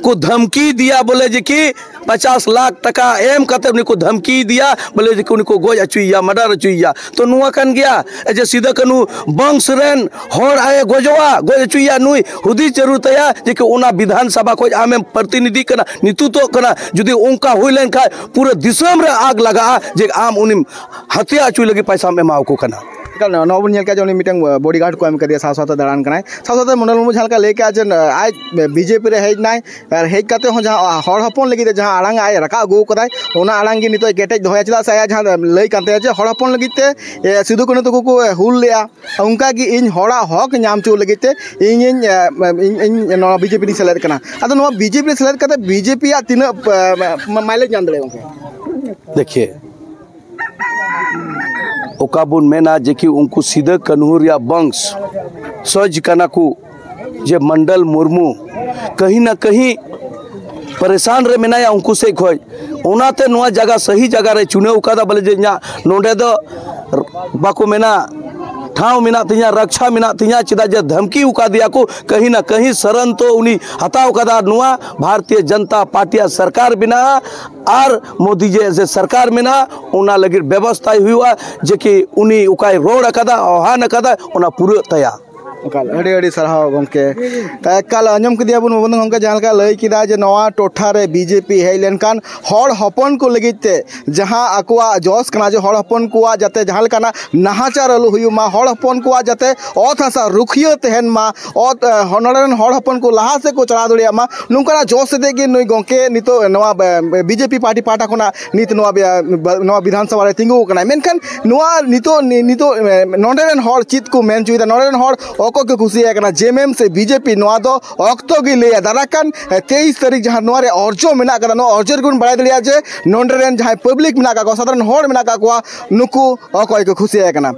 ᱠᱚ ᱫᱷᱟᱢᱠᱤ ᱫᱤᱭᱟ ᱵᱚᱞᱮ ᱡᱮ ᱠᱤ ᱯᱚᱪᱟᱥ ᱞᱟᱠᱷ ᱴᱟᱠᱟ ᱮᱢ ᱠᱟᱛᱮ ᱩᱱᱤ ᱠᱚ ᱫᱷᱟᱢᱠᱤ ᱫᱤᱭᱟ ᱵᱚᱞᱮ ᱡᱮ ᱠᱤ ᱩᱱᱤ ᱠᱚ ᱜᱚᱡ ᱦᱚᱪᱚᱭᱮᱭᱟ, ᱢᱟᱰᱟᱨ ᱦᱚᱪᱚᱭᱮᱭᱟ᱾ ᱛᱚ ᱱᱚᱣᱟ ᱠᱟᱱ ᱜᱮᱭᱟ ᱡᱮ ᱥᱤᱫᱟᱹ ᱠᱟᱹᱱᱦᱩ ᱵᱚᱝᱥ ᱨᱮᱱ ᱦᱚᱲ ᱟᱭ ᱜᱚᱡᱚᱜᱼᱟ, ᱜᱚᱡ ᱦᱚᱪᱚᱭᱮᱭᱟ᱾ ᱱᱩᱭ ᱦᱩᱫᱤᱥ ᱡᱟᱹᱨᱩᱲ ᱛᱟᱭᱟ ᱡᱮ ᱠᱤ ᱚᱱᱟ ᱵᱤᱫᱷᱟᱱ ᱥᱚᱵᱷᱟ ᱠᱷᱚᱡ ᱟᱢᱮᱢ ᱯᱨᱚᱛᱤᱱᱤᱫᱷᱤ ᱠᱟᱱᱟ, ᱱᱤᱛᱩᱛᱚᱜ ᱠᱟᱱᱟ᱾ ᱡᱩᱫᱤ ᱚᱱᱠᱟ ᱦᱩᱭ ᱞᱮᱱᱠᱷᱟᱡ ᱯᱩᱨᱟᱹ ᱫᱤᱥᱚᱢ ᱨᱮ ᱟᱜᱽ ᱞᱟᱜᱟᱜᱼᱟ ᱡᱮ ᱟᱢ ᱩᱱᱤᱢ ᱦᱟᱹᱛᱭᱟ ᱦᱚᱪᱚᱭ ᱞᱟᱹᱜᱤᱫ ᱯᱟᱭᱥᱟᱢ ᱮᱢᱟᱣᱟᱠᱚ ᱠᱟᱱᱟ᱾ ᱮᱠᱟᱞ, ᱱᱚᱣᱟ ᱵᱚᱱ ᱧᱮᱞ ᱠᱮᱫᱟ ᱡᱮ ᱩᱱᱤ ᱢᱤᱫᱴᱟᱝ bodyguard ᱠᱚ ᱮᱢ ᱠᱟᱫᱮᱭᱟ, ᱥᱟᱶ ᱥᱟᱶᱛᱮ ᱫᱟᱬᱟᱱ ᱠᱟᱱᱟᱭ᱾ ᱥᱟᱶ ᱥᱟᱶᱛᱮ ᱢᱚᱱᱰᱚᱞ ᱢᱩᱨᱢᱩ ᱡᱟᱦᱟᱸ ᱞᱮᱠᱟ ᱞᱟᱹᱭ ᱠᱮᱫᱟ ᱡᱮ ᱟᱡ ᱵᱤᱡᱮᱯᱤ ᱨᱮ ᱦᱮᱡ ᱮᱱᱟᱭ, ᱟᱨ ᱦᱮᱡ ᱠᱟᱛᱮ ᱦᱚᱸ ᱡᱟᱦᱟᱸ ᱦᱚᱲ ᱦᱚᱯᱚᱱ ᱞᱟᱹᱜᱤᱫ ᱛᱮ ᱡᱟᱦᱟᱸ ᱟᱲᱟᱝ ᱟᱡ ᱨᱟᱠᱟᱵ ᱟᱹᱜᱩ ᱠᱟᱫᱟᱭ, ᱚᱱᱟ ᱟᱲᱟᱝ ᱜᱮ ᱱᱤᱛᱚᱜ ᱠᱮᱴᱮᱡ ᱫᱚᱦᱚᱭᱟ᱾ ᱪᱮᱫᱟᱜ ᱥᱮ ᱟᱭᱟᱜ ᱡᱟᱦᱟᱸ ᱞᱟᱹᱭ ᱠᱟᱱ ᱛᱟᱭᱟ ᱡᱮ ᱦᱚᱲ ᱦᱚᱯᱚᱱ ᱞᱟᱹᱜᱤᱫ ᱛᱮ, ᱮ, ᱥᱤᱫᱩ ᱠᱟᱹᱱᱦᱩ ᱛᱟᱠᱚ ᱠᱚ ᱦᱩᱞ ᱞᱮᱜᱼᱟ, ᱚᱱᱠᱟ ᱜᱮ ᱤᱧ ᱦᱚᱲᱟᱜ ᱦᱚᱠ ᱧᱟᱢ ᱦᱚᱪᱚ ᱞᱟᱹᱜᱤᱫ ᱛᱮ ᱤᱧᱤᱧ, ᱮ, ᱤᱧ, ᱤᱧ ᱱᱚᱣᱟ ᱵᱤᱡᱮᱯᱤ ᱨᱤᱧ ᱥᱮᱞᱮᱫ ᱠᱟᱱᱟ᱾ ᱟᱫᱚ ᱱᱚᱣᱟ ᱵᱤᱡᱮᱯᱤ ᱨᱮ ᱥᱮᱞᱮᱫ ᱠᱟᱛᱮ ᱵᱤᱡᱮᱯᱤ ᱭᱟᱜ ᱛᱤᱱᱟᱹᱜ, ᱮ, ᱢᱟ-, mileage ᱧᱟᱢ ᱫᱟᱲᱮᱭᱟᱜᱼᱟ ᱜᱚᱢᱠᱮ? ᱫᱮᱠᱷᱤᱭᱮ, ᱚᱠᱟ ᱵᱚᱱ ᱢᱮᱱᱟ ᱡᱮ ᱠᱤ ᱩᱱᱠᱩ ᱥᱤᱫᱟᱹ ᱠᱟᱹᱱᱦᱩ ᱨᱮᱭᱟᱜ ᱵᱚᱝᱥ ᱥᱚᱡᱽ ᱠᱟᱱᱟ ᱠᱚ, ᱡᱮ ᱢᱚᱱᱰᱚᱞ ᱢᱩᱨᱢᱩ ᱠᱟᱹᱦᱤ ᱱᱟ ᱠᱟᱹᱦᱤ ᱯᱟᱨᱮᱥᱟᱱ ᱨᱮ ᱢᱮᱱᱟᱭᱟ ᱩᱱᱠᱩ ᱥᱮᱫ ᱠᱷᱚᱡ᱾ ᱚᱱᱟᱛᱮ ᱱᱚᱣᱟ ᱡᱟᱭᱜᱟ ᱥᱟᱹᱦᱤ ᱡᱟᱭᱜᱟ ᱨᱮ ᱪᱩᱱᱟᱹᱣ ᱠᱟᱫᱟ, ᱵᱚᱞᱮ ᱡᱮ ᱤᱧᱟᱹᱜ ᱱᱚᱰᱮ ᱫᱚ ᱵᱟᱠᱚ ᱢᱮᱱᱟ ᱴᱷᱟᱶ ᱢᱮᱱᱟᱜ ᱛᱤᱧᱟ, ᱨᱟᱠᱪᱷᱟ ᱢᱮᱱᱟᱜ ᱛᱤᱧᱟ, ᱪᱮᱫᱟᱜ ᱡᱮ ᱫᱷᱟᱢᱠᱤ ᱟᱠᱟᱫᱮᱭᱟ ᱠᱚ ᱠᱟᱹᱦᱤ ᱱᱟ ᱠᱟᱹᱦᱤ ᱥᱚᱨᱚᱱ ᱛᱚ ᱩᱱᱤ ᱦᱟᱛᱟᱣ ᱠᱟᱫᱟ᱾ ᱱᱚᱣᱟ ᱵᱷᱟᱨᱚᱛᱤᱭᱚ ᱡᱚᱱᱚᱛᱟ ᱯᱟᱨᱴᱤᱭᱟᱜ ᱥᱚᱨᱠᱟᱨ ᱵᱮᱱᱟᱜᱼᱟ ᱟᱨ ᱢᱳᱫᱤ ᱡᱮ ᱥᱮ ᱥᱚᱨᱠᱟᱨ ᱢᱮᱱᱟᱜᱼᱟ, ᱚᱱᱟ ᱞᱟᱹᱜᱤᱫ ᱵᱮᱵᱚᱥᱛᱷᱟᱭ ᱦᱩᱭᱩᱜᱼᱟ ᱡᱮ ᱠᱤ ᱩᱱᱤ ᱚᱠᱟᱭ ᱨᱚᱲ ᱟᱠᱟᱫᱟ, ᱟᱦᱟᱱ ᱟᱠᱟᱫᱟ, ᱚᱱᱟ ᱯᱩᱨᱟᱹᱜ ᱛᱟᱭᱟ᱾ ᱮᱠᱟᱞ, ᱟᱹᱰᱤ ᱟᱹᱰᱤ ᱥᱟᱨᱦᱟᱣ ᱜᱚᱢᱠᱮ᱾ ᱮᱠᱟᱞ, ᱟᱸᱡᱚᱢ ᱠᱮᱫᱮᱭᱟ ᱵᱚᱱ ᱢᱚᱫᱚᱱ ᱜᱚᱢᱠᱮ ᱡᱟᱦᱟᱸ ᱞᱮᱠᱟ ᱞᱟᱹᱭ ᱠᱮᱫᱟ ᱡᱮ ᱱᱚᱣᱟ ᱴᱚᱴᱷᱟ ᱨᱮ ᱵᱤᱡᱮᱯᱤ ᱦᱮᱡ ᱞᱮᱱᱠᱷᱟᱱ ᱦᱚᱲ ᱦᱚᱯᱚᱱ ᱠᱚ ᱞᱟᱹᱜᱤᱫ ᱛᱮ ᱡᱟᱦᱟᱸ ᱟᱠᱚᱣᱟᱜ ᱡᱚᱥ ᱠᱟᱱᱟ ᱡᱮ ᱦᱚᱲ ᱦᱚᱯᱚᱱ ᱠᱚᱣᱟᱜ ᱡᱟᱛᱮ ᱡᱟᱦᱟᱸ ᱞᱮᱠᱟᱱᱟᱜ ᱱᱟᱦᱟᱪᱟᱨ ᱟᱞᱚ ᱦᱩᱭᱩᱜ ᱢᱟ, ᱦᱚᱲ ᱦᱚᱯᱚᱱ ᱠᱚᱣᱟᱜ ᱡᱟᱛᱮ ᱚᱛ ᱦᱟᱥᱟ ᱨᱩᱠᱷᱤᱭᱟᱹ ᱛᱟᱦᱮᱱ ᱢᱟ, ᱚᱛ, ᱮ, ᱱᱚᱰᱮ ᱨᱮᱱ ᱦᱚᱲ ᱦᱚᱯᱚᱱ ᱠᱚ ᱞᱟᱦᱟ ᱥᱮᱫ ᱠᱚ ᱪᱟᱞᱟᱣ ᱫᱟᱲᱮᱭᱟᱜ ᱢᱟ, ᱱᱚᱝᱠᱟᱱᱟᱜ ᱡᱚᱥ ᱟᱛᱮᱫ ᱜᱮ ᱱᱩᱭ ᱜᱚᱢᱠᱮ ᱱᱤᱛᱚᱜ ᱱᱚᱣᱟ, ᱮ, ᱵᱤᱡᱮᱯᱤ ᱯᱟᱨᱴᱤ ᱯᱟᱦᱴᱟ ᱠᱷᱚᱱᱟᱜ ᱱᱤᱛ ᱱᱚᱣᱟ ᱵᱤ-, ᱱᱚᱣᱟ ᱵᱤᱫᱷᱟᱱ ᱥᱚᱵᱷᱟ ᱨᱮ ᱛᱤᱸᱜᱩ ᱟᱠᱟᱱᱟᱭ᱾ ᱢᱮᱱᱠᱷᱟᱱ ᱱᱚᱣᱟ ᱱᱤᱛᱚᱜ, ᱱᱤ-, ᱱᱤᱛᱚᱜ, ᱮ, ᱱᱚᱰᱮ ᱨᱮᱱ ᱦᱚᱲ ᱪᱮᱫ ᱠᱚ ᱢᱮᱱ ᱦᱚᱪᱚᱭᱮᱫᱟ, ᱱᱚᱰᱮ ᱨᱮᱱ ᱦᱚᱲ ᱚᱠᱚᱭ ᱠᱚ ᱠᱩᱥᱤᱭᱟᱭ ᱠᱟᱱᱟ, ᱡᱮ ᱮᱢ ᱮᱢ ᱥᱮ ᱵᱤᱡᱮᱯᱤ, ᱱᱚᱣᱟ ᱫᱚ ᱚᱠᱛᱚ ᱜᱮ ᱞᱟᱹᱭᱟ᱾ ᱫᱟᱨᱟᱭ ᱠᱟᱱ, ᱮ, ᱛᱮᱭᱤᱥ ᱛᱟᱹᱨᱤᱠᱷ ᱡᱟᱦᱟᱸ ᱱᱚᱣᱟ ᱨᱮ ᱚᱨᱡᱚ ᱢᱮᱱᱟᱜ ᱠᱟᱫᱟ, ᱱᱚᱣᱟ ᱚᱨᱡᱚ ᱨᱮᱜᱮ ᱵᱚᱱ ᱵᱟᱲᱟᱭ ᱫᱟᱲᱮᱭᱟᱜᱼᱟ ᱡᱮ ᱱᱚᱰᱮ ᱨᱮᱱ ᱡᱟᱦᱟᱸᱭ ᱯᱟᱵᱽᱞᱤᱠ ᱢᱮᱱᱟᱜ ᱠᱟᱜ ᱠᱚᱣᱟ, ᱥᱟᱫᱷᱟᱨᱚᱱ ᱦᱚᱲ ᱢᱮᱱᱟᱜ ᱠᱟᱜ ᱠᱚᱣᱟ, ᱱᱩᱠᱩ ᱚᱠᱚᱭ ᱠᱚ ᱠᱩᱥᱤᱭᱟᱭ ᱠᱟᱱᱟ᱾